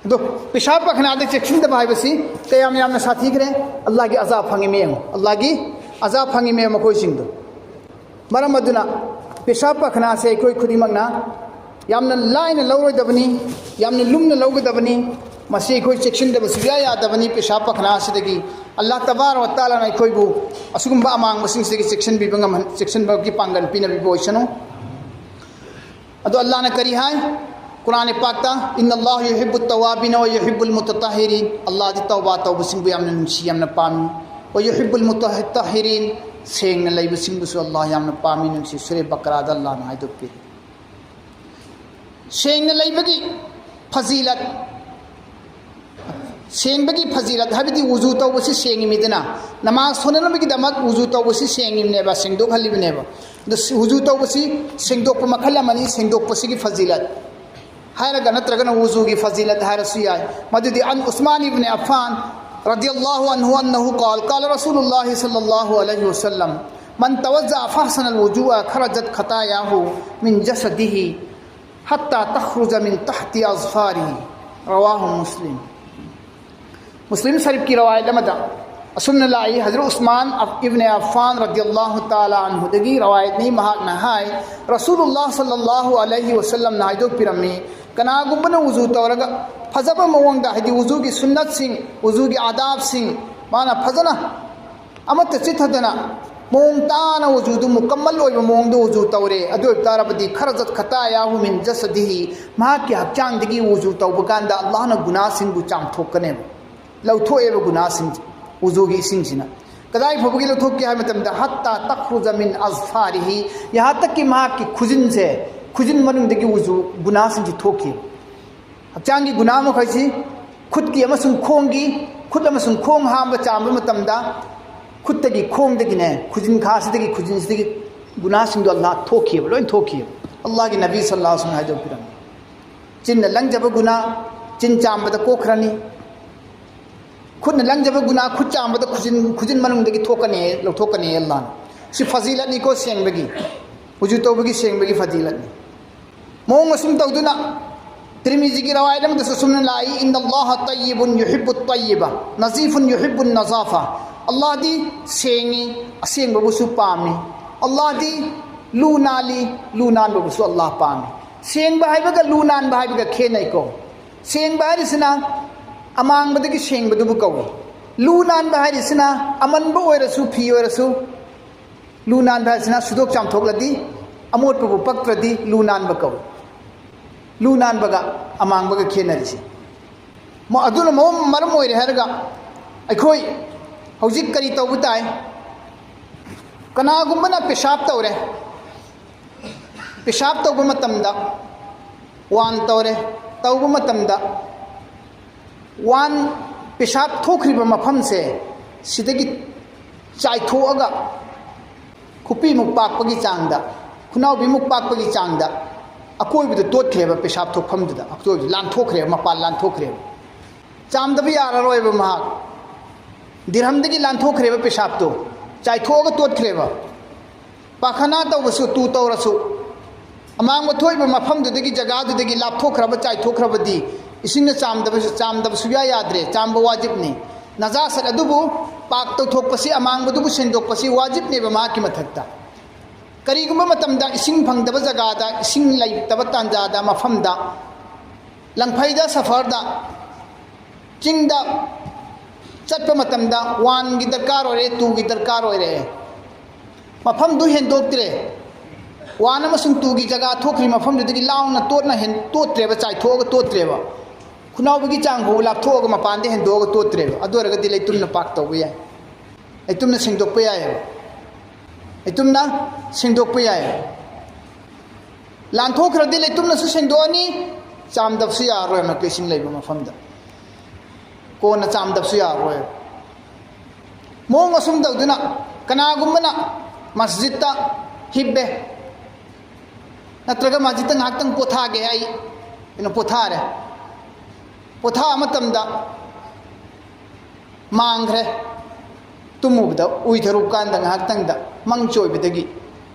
ꯑꯗꯣ ꯄꯦꯁꯥꯕ ꯄꯥꯈꯅꯥꯗ ꯆꯦꯛꯁꯤꯟꯗꯕ ꯍꯥꯏꯕꯁꯤ ꯀꯌꯥꯝ ꯌꯥꯝꯅ ꯁꯥꯊꯤꯈ꯭ꯔꯦ! ꯑꯜꯂꯥꯍꯒꯤ ꯑꯖꯥꯕ ꯐꯪꯉꯤ ꯃꯌꯦꯡꯉꯣ, ꯑꯜꯂꯥꯍꯒꯤ ꯑꯖꯥꯕ ꯐꯪꯉꯤ ꯃꯌꯦꯡ ꯃꯈꯣꯏꯁꯤꯡꯗꯣ. ꯃꯔꯝ ꯑꯗꯨꯅ ꯄꯦꯁꯥꯕ ꯄꯥꯈꯅꯥꯁꯦ ꯑꯩꯈꯣꯏ ꯈꯨꯗꯤꯡꯃꯛꯅ ꯌꯥꯝꯅ ꯂꯥꯏꯅ ꯂꯧꯔꯣꯏꯗꯕꯅꯤ, ꯌꯥꯝꯅ ꯂꯨꯝꯅ ꯂꯧꯒꯗꯕꯅꯤ. ꯃꯁꯤ ꯑꯩꯈꯣꯏ ꯆꯦꯛꯁꯤꯟꯗꯕ ꯁꯨꯡꯌꯥ ꯌꯥꯗꯕꯅꯤ. ꯄꯦꯁꯥꯕ ꯄꯥꯈꯅꯥ ꯑꯁꯤꯗꯒꯤ ꯑꯜꯂꯥꯍ ꯇꯕꯥꯔꯛ ꯋ ꯇꯥꯂꯥꯅ ꯑꯩꯈꯣꯏꯕꯨ ꯑꯁꯤꯒꯨꯝꯕ ꯑꯃꯥꯡꯕꯁꯤꯡꯁꯤꯗꯒꯤ ꯆꯦꯛꯁꯤꯟꯕꯤꯕ ꯉꯝꯍꯟ-, ꯆꯦꯛꯁꯤꯟꯕꯒꯤ ꯄꯥꯡꯒꯜ ꯄꯤꯅꯕꯤꯕ ꯑꯣꯏꯁꯅꯨ. ꯑꯗꯣ ꯑꯜꯂꯥꯍꯅ ꯀꯔꯤ ꯍꯥꯏ? ꯀꯨꯔꯥꯟ ꯄꯥꯛꯇ, "ꯏꯟꯅ ꯑꯜꯂꯥꯍ ꯌꯨꯍꯤꯕꯨ ꯇꯋꯥꯕꯤꯅ ꯋ ꯌꯨꯍꯤꯕꯨꯜ ꯃꯨꯇꯇꯥꯍꯤꯔꯤꯟ", ꯑꯜꯂꯥꯍꯗꯤ ꯇꯧꯕꯥ ꯇꯧꯕꯁꯤꯡꯕꯨ ꯌꯥꯝꯅ ꯅꯨꯡꯁꯤ, ꯌꯥꯝꯅ ꯄꯥꯝꯃꯤ. "ꯋ ꯌꯨꯍꯤꯕꯨꯜ ꯃꯨꯇꯇꯥꯍꯤꯔꯤꯟ", ꯁꯦꯡꯅ ꯂꯩꯕꯁꯤꯡꯕꯨꯁꯨ ꯑꯜꯂꯥꯍ ꯌꯥꯝꯅ ꯄꯥꯝꯃꯤ, ꯅꯨꯡꯁꯤ. ꯁꯨꯔꯦ ꯕꯀꯔꯥꯗ ꯑꯜꯂꯥꯍꯅ ꯍꯥꯏꯗꯣꯛꯄꯤꯔꯤ. ꯁꯦꯡꯅ ꯂꯩꯕꯒꯤ ꯐꯖꯤꯂꯠ, ꯁꯦꯡꯕꯒꯤ ꯐꯖꯤꯂꯠ ꯍꯥꯏꯕꯗꯤ ꯋꯨꯖꯨ ꯇꯧꯕꯁꯤ ꯁꯦꯡꯉꯤꯃꯤꯗꯅ, ꯅꯃꯥꯖ ꯁꯣꯟꯅꯅꯕꯒꯤꯗꯃꯛ ꯋꯨꯖꯨ ꯇꯧꯕꯁꯤ ꯁꯦꯡꯉꯤꯕꯅꯦꯕ, ꯁꯦꯡꯗꯣꯛꯍꯜꯂꯤꯕꯅꯦꯕ. ꯑꯗꯣ ꯁꯤ ꯋꯨꯖꯨ ꯇꯧꯕꯁꯤ ꯁꯦꯡꯗꯣꯛꯄ ꯃꯈꯜ ꯑꯃꯅꯤ, ꯁꯦꯡꯗꯣꯛꯄꯁꯤꯒꯤ ꯐꯖꯤꯂꯠ ꯍꯥꯏꯔꯒ, ꯅꯠꯇ꯭ꯔꯒꯅ ꯋꯨꯖꯨꯒꯤ ꯐꯖꯤꯂꯠ ꯍꯥꯏꯔꯁꯨ ꯌꯥꯏ꯫ ꯃꯗꯨꯗꯤ, عن عثمان بن عفان رضي الله عنه أنه قال، قال رسول الله صلى الله عليه وسلم، من توضأ فأحسن الوضوء خرجت خطاياه من جسده حتى تخرج من تحت أظفاره. رواه مسلم. ꯃꯨꯁꯂꯤꯝ ꯁꯔꯤꯐꯀꯤ ꯔꯋꯥꯌꯠ ꯑꯃꯗ ꯑꯁꯨꯝꯅ ꯂꯥꯛꯏ, ꯍꯖꯔꯠ ꯎꯁꯃꯥꯟ ꯏꯕꯅꯦ ꯑꯐꯥꯟ ꯔꯗꯤꯌꯜꯂꯥꯍꯨ ꯇꯥꯂꯥ ꯑꯟꯍꯨꯗꯒꯤ ꯔꯋꯥꯌꯠꯅꯤ꯫ ꯃꯍꯥꯛꯅ ꯍꯥꯏ, ꯔꯁꯨꯂꯨꯜꯂꯥꯍ ꯁꯜꯂꯜꯂꯥꯍꯨ ꯑꯂꯩꯍꯤ ꯋꯁꯜꯂꯝꯅ ꯍꯥꯏꯗꯣꯛꯄꯤꯔꯝꯃꯤ, ꯀꯅꯥꯒꯨꯝꯕꯅ ꯎꯖꯨ ꯇꯧꯔꯒ ꯐꯖꯕ ꯃꯑꯣꯡꯗ, ꯍꯥꯏꯗꯤ ꯎꯖꯨꯒꯤ ꯁꯨꯟꯅꯠꯁꯤꯡ, ꯎꯖꯨꯒꯤ ꯑꯥꯗꯥꯕꯁꯤꯡ ꯃꯥꯅ ꯐꯖꯅ ꯑꯃꯠꯇ ꯆꯤꯠꯊꯗꯅ ꯃꯑꯣꯡ ꯇꯥꯅ ꯎꯖꯨꯗꯨ ꯃꯨꯀꯝꯃꯜ ꯑꯣꯏꯕ ꯃꯑꯣꯡꯗ ꯎꯖꯨ ꯇꯧꯔꯦ, ꯑꯗꯨ ꯑꯣꯏꯕ ꯇꯥꯔꯕꯗꯤ ꯈꯔꯖꯠ ꯈꯇꯥꯌꯥꯍꯨ ꯃꯤꯟ ꯖꯁꯗꯤꯍꯤ, ꯃꯍꯥꯛꯀꯤ ꯍꯛꯆꯥꯡꯗꯒꯤ ꯎꯖꯨ ꯇꯧꯕ ꯀꯥꯟꯗ ꯑꯜꯂꯥꯍꯅ ꯒꯨꯅꯥꯁꯤꯡꯕꯨ ꯆꯥꯝꯊꯣꯛꯀꯅꯦꯕ, ꯂꯧꯊꯣꯛꯑꯦꯕ ꯒꯨꯅꯥꯁꯤꯡꯁꯦ, ꯎꯖꯨꯒꯤ ꯏꯁꯤꯡꯁꯤꯅ꯫ ꯀꯗꯥꯏ ꯐꯥꯎꯕꯒꯤ ꯂꯧꯊꯣꯛꯀꯦ ꯍꯥꯏꯕ ꯃꯇꯝꯗ, ꯍꯠꯇꯥ ꯇꯈ꯭ꯔꯨꯖ ꯃꯤꯟ ꯑꯖꯐꯥꯔꯤꯍꯤ, ꯌꯍꯥ ꯇꯛꯀꯤ ꯃꯍꯥꯛꯀꯤ ꯈꯨꯖꯤꯟꯁꯦ, ꯈꯨꯖꯤꯟ ꯃꯅꯨꯡꯗꯒꯤ ꯎꯖꯨ ꯒꯨꯅꯥꯁꯤꯡꯁꯤ ꯊꯣꯛꯈꯤ꯫ ꯍꯛꯆꯥꯡꯒꯤ ꯒꯨꯅꯥ ꯃꯈꯩꯁꯤ ꯈꯨꯠꯀꯤ ꯑꯃꯁꯨꯡ ꯈꯣꯡꯒꯤ, ꯈꯨꯠ ꯑꯃꯁꯨꯡ ꯈꯣꯡ ꯍꯥꯝꯕ ꯆꯥꯝꯕ ꯃꯇꯝꯗ ꯈꯨꯠꯇꯒꯤ, ꯈꯣꯡꯗꯒꯤꯅꯦ, ꯈꯨꯖꯤꯟꯈꯥꯁꯤꯗꯒꯤ, ꯈꯨꯖꯤꯟꯁꯤꯗꯒꯤ ꯒꯨꯅꯥꯁꯤꯡꯗꯣ ꯑꯜꯂꯥꯍ ꯊꯣꯛꯈꯤꯑꯕ, ꯂꯣꯏ ꯊꯣꯛꯈꯤꯑꯕ꯫ ꯑꯜꯂꯥꯍꯒꯤ ꯅꯕꯤ ꯁꯜꯂꯥꯍꯨ ꯑꯂꯩꯍꯤ ꯋꯁꯜꯂꯝꯅ ꯍꯥꯏꯗꯣꯛꯄꯤꯔꯝꯃꯤ꯫ ꯆꯤꯟꯅ ꯂꯪꯖꯕ ꯒꯨꯅꯥ ꯆꯤꯟ ꯆꯥꯝꯕꯗ ꯀꯣꯛꯈ꯭ꯔꯅꯤ꯫ ꯈꯨꯠꯅ ꯂꯪꯖꯕ ꯒꯨꯅꯥ ꯈꯨꯠ ꯆꯥꯝꯕꯗ ꯈꯨꯖꯤꯟ, ꯈꯨꯖꯤꯟ ꯃꯅꯨꯡꯗꯒꯤ ꯊꯣꯛꯀꯅꯤ, ꯂꯧꯊꯣꯛꯀꯅꯤ ꯑꯜꯂꯥꯍꯅ꯫ ꯁꯤ ꯐꯖꯤꯂꯠꯅꯤꯀꯣ, ꯁꯦꯡꯕꯒꯤ, ꯎꯖꯨ ꯇꯧꯕꯒꯤ ꯁꯦꯡꯕꯒꯤ ꯐꯖꯤꯂꯠꯅꯤ꯫ ꯃꯑꯣꯡ ꯑꯁꯨꯝ ꯇꯧꯗꯨꯅ ꯇꯤꯔꯃꯤꯖꯤꯒꯤ ꯔꯋꯥꯌꯠ ꯑꯃꯗꯁꯨ ꯑꯁꯨꯝꯅ ꯂꯥꯛꯏ, "ꯏꯟꯅ ꯑꯜꯂꯥꯍ ꯇꯌꯤꯕꯨꯟ ꯌꯨꯍꯤꯕꯨ ꯇꯌꯤꯕ, ꯅꯖꯤꯐꯨꯟ ꯌꯨꯍꯤꯕꯨꯟ ꯅꯖꯥꯐ"꯫ ꯑꯜꯂꯥꯍꯗꯤ ꯁꯦꯡꯉꯤ, ꯑꯁꯦꯡꯕꯕꯨꯁꯨ ꯄꯥꯝꯃꯤ꯫ ꯑꯜꯂꯥꯍꯗꯤ ꯂꯨ ꯅꯥꯜꯂꯤ, ꯂꯨ ꯅꯥꯟꯕꯕꯨꯁꯨ ꯑꯜꯂꯥꯍ ꯄꯥꯝꯃꯤ꯫ ꯁꯦꯡꯕ ꯍꯥꯏꯕꯒ ꯂꯨ ꯅꯥꯟꯕ ꯍꯥꯏꯕꯒ ꯈꯦꯠꯅꯩꯀꯣ꯫ ꯁꯦꯡꯕ ꯍꯥꯏꯔꯤꯁꯤꯅ ꯑꯃꯥꯡꯕꯗꯒꯤ ꯁꯦꯡꯕꯗꯨꯕꯨ ꯀꯧꯏ꯫ ꯂꯨ ꯅꯥꯟꯕ ꯍꯥꯏꯔꯤꯁꯤꯅ ꯑꯃꯟꯕ ꯑꯣꯏꯔꯁꯨ, ꯐꯤ ꯑꯣꯏꯔꯁꯨ, ꯂꯨ ꯅꯥꯟꯕ ꯍꯥꯏꯁꯤꯅ ꯁꯨꯗꯣꯛ ꯆꯥꯝꯊꯣꯛꯂꯗꯤ, ꯑꯃꯣꯠꯄꯕꯨ ꯄꯛꯇ꯭ꯔꯗꯤ ꯂꯨ ꯅꯥꯟꯕ ꯀꯧꯏ꯫ ꯂꯨ ꯅꯥꯟꯕꯒ ꯑꯃꯥꯡꯕꯒ ꯈꯦꯠꯅꯔꯤꯁꯤ꯫ ꯃ-, ꯑꯗꯨꯅ ꯃꯔꯝ, ꯃꯔꯝ ꯑꯣꯏꯔꯦ ꯍꯥꯏꯔꯒ ꯑꯩꯈꯣꯏ ꯍꯧꯖꯤꯛ ꯀꯔꯤ ꯇꯧꯕ ꯇꯥꯏ? ꯀꯅꯥꯒꯨꯝꯕꯅ ꯄꯦꯁꯥꯞ ꯇꯧꯔꯦ, ꯄꯦꯁꯥꯞ ꯇꯧꯕ ꯃꯇꯝꯗ, ꯋꯥꯟ ꯇꯧꯔꯦ, ꯇꯧꯕ ꯃꯇꯝꯗ ꯋꯥꯟ, ꯄꯦꯁꯥꯞ ꯊꯣꯛꯈ꯭ꯔꯤꯕ ꯃꯐꯝꯁꯦ ꯁꯤꯗꯒꯤ ꯆꯥꯏꯊꯣꯛꯑꯒ ꯈꯨꯄꯤꯃꯨꯛ ꯄꯥꯛꯄꯒꯤ ꯆꯥꯡꯗ, ꯈꯨꯅꯥꯎꯕꯤꯃꯨꯛ ꯄꯥꯛꯄꯒꯤ ꯆꯥꯡꯗ ꯑꯀꯣꯏꯕꯗ ꯇꯣꯠꯈ꯭ꯔꯦꯕ, ꯄꯦꯁꯥꯞ ꯊꯣꯛꯐꯝꯗꯨꯗ ꯑꯀꯣꯏꯕꯗ ꯂꯥꯟꯊꯣꯛꯈ꯭ꯔꯦꯕ, ꯃꯄꯥꯟ ꯂꯥꯟꯊꯣꯛꯈ꯭ꯔꯦꯕ꯫ ꯆꯥꯝꯗꯕ ꯌꯥꯔꯔꯣꯏꯕ ꯃꯍꯥꯛ꯫ ꯗꯤꯔꯍꯝꯗꯒꯤ ꯂꯥꯟꯊꯣꯛꯈ꯭ꯔꯦꯕ ꯄꯦꯁꯥꯞꯇꯣ, ꯆꯥꯏꯊꯣꯛꯑꯒ ꯇꯣꯠꯈ꯭ꯔꯦꯕ꯫ ꯄꯥꯈꯅꯥ ꯇꯧꯕꯁꯨ, ꯇꯨ ꯇꯧꯔꯁꯨ, ꯑꯃꯥꯡꯕ ꯊꯣꯛꯏꯕ ꯃꯐꯝꯗꯨꯗꯒꯤ, ꯖꯒꯥꯗꯨꯗꯒꯤ ꯂꯥꯞꯊꯣꯛꯈ꯭ꯔꯕ, ꯆꯥꯏꯊꯣꯛꯈ꯭ꯔꯕꯗꯤ ꯏꯁꯤꯡꯅ ꯆꯥꯝꯗꯕꯁꯨ, ꯆꯥꯝꯗꯕ ꯁꯨꯌꯥ ꯌꯥꯗ꯭ꯔꯦ, ꯆꯥꯝꯕ ꯋꯥꯖꯤꯕꯅꯤ꯫ ꯅꯖꯥꯁꯠ ꯑꯗꯨꯕꯨ ꯄꯥꯛ ꯇꯧꯊꯣꯛꯄꯁꯤ, ꯑꯃꯥꯡꯕꯗꯨꯕꯨ ꯁꯦꯡꯗꯣꯛꯄꯁꯤ ꯋꯥꯖꯤꯕꯅꯦꯕ ꯃꯍꯥꯛꯀꯤ ꯃꯊꯛꯇ꯫ ꯀꯔꯤꯒꯨꯝꯕ ꯃꯇꯝꯗ ꯏꯁꯤꯡ ꯐꯪꯗꯕ ꯖꯒꯥꯗ, ꯏꯁꯤꯡ ꯂꯩꯇꯕ ꯇꯥꯟꯖꯥꯗ, ꯃꯐꯝꯗ, ꯂꯪꯐꯩꯗ, ꯁꯐꯔꯗ, ꯆꯤꯡꯗ ꯆꯠꯄ ꯃꯇꯝꯗ ꯋꯥꯟꯒꯤ ꯗꯔꯀꯥꯔ ꯑꯣꯏꯔꯦ, ꯇꯨꯒꯤ ꯗꯔꯀꯥꯔ ꯑꯣꯏꯔꯦ꯫ ꯃꯐꯝꯗꯨ ꯍꯦꯟꯗꯣꯛꯇ꯭ꯔꯦ꯫ ꯋꯥꯟ ꯑꯃꯁꯨꯡ ꯇꯨꯒꯤ ꯖꯒꯥ ꯊꯣꯛꯈ꯭ꯔꯤ ꯃꯐꯝꯗꯨꯗꯒꯤ ꯂꯥꯎꯅ ꯇꯣꯠꯅ ꯍꯦꯟ-, ꯇꯣꯠꯇ꯭ꯔꯦꯕ, ꯆꯥꯏꯊꯣꯛꯑꯒ ꯇꯣꯠꯇ꯭ꯔꯦꯕ꯫ ꯈꯨꯅꯥꯎꯕꯤꯒꯤ ꯆꯥꯡ ꯐꯥꯎꯕ ꯂꯥꯞꯊꯣꯛꯑꯒ ꯃꯄꯥꯟꯗ ꯍꯦꯟꯗꯣꯛꯑꯒ ꯇꯣꯠꯇ꯭ꯔꯦꯕ꯫ ꯑꯗꯨ ꯑꯣꯏꯔꯒꯗꯤ ꯂꯩꯇꯨꯝꯅ ꯄꯥꯛ ꯇꯧꯕ ꯌꯥꯏ꯫ ꯂꯩꯇꯨꯝꯅ ꯁꯦꯡꯗꯣꯛꯄ ꯌꯥꯏꯑꯕ꯫ ꯂꯩꯇꯨꯝꯅ ꯁꯦꯡꯗꯣꯛꯄ ꯌꯥꯏ꯫ ꯂꯥꯟꯊꯣꯛꯈ꯭ꯔꯗꯤ ꯂꯩꯇꯨꯝꯅꯁꯨ ꯁꯦꯡꯗꯣꯛꯑꯅꯤ, ꯆꯥꯝꯗꯕꯁꯨ ꯌꯥꯔꯔꯣꯏ ꯑꯃꯨꯛꯀ ꯏꯁꯤꯡ ꯂꯩꯕ ꯃꯐꯝꯗ꯫ ꯀꯣꯟꯅ ꯆꯥꯝꯗꯕꯁꯨ ꯌꯥꯔꯔꯣꯏ꯫ ꯃꯑꯣꯡ ꯑꯁꯨꯝ ꯇꯧꯗꯨꯅ ꯀꯅꯥꯒꯨꯝꯕꯅ ꯃꯁꯖꯤꯠꯇ ꯍꯤꯞꯄꯦ, ꯅꯠꯇ꯭ꯔꯒ ꯃꯁꯖꯤꯠꯇ ꯉꯥꯏꯍꯥꯛꯇꯪ ꯄꯣꯊꯥꯒꯦ, ꯑꯩ ꯀꯩꯅꯣ ꯄꯣꯊꯥꯔꯦ, ꯄꯣꯊꯥ ꯃꯇꯝꯗ ꯃꯥꯡꯈ꯭ꯔꯦ꯫ ꯇꯨꯝꯃꯨꯕꯗ ꯎꯏꯊꯔꯨꯕ ꯀꯥꯟꯗ ꯉꯥꯏꯍꯥꯛꯇꯪꯗ ꯃꯪ ꯆꯣꯏꯕꯗꯒꯤ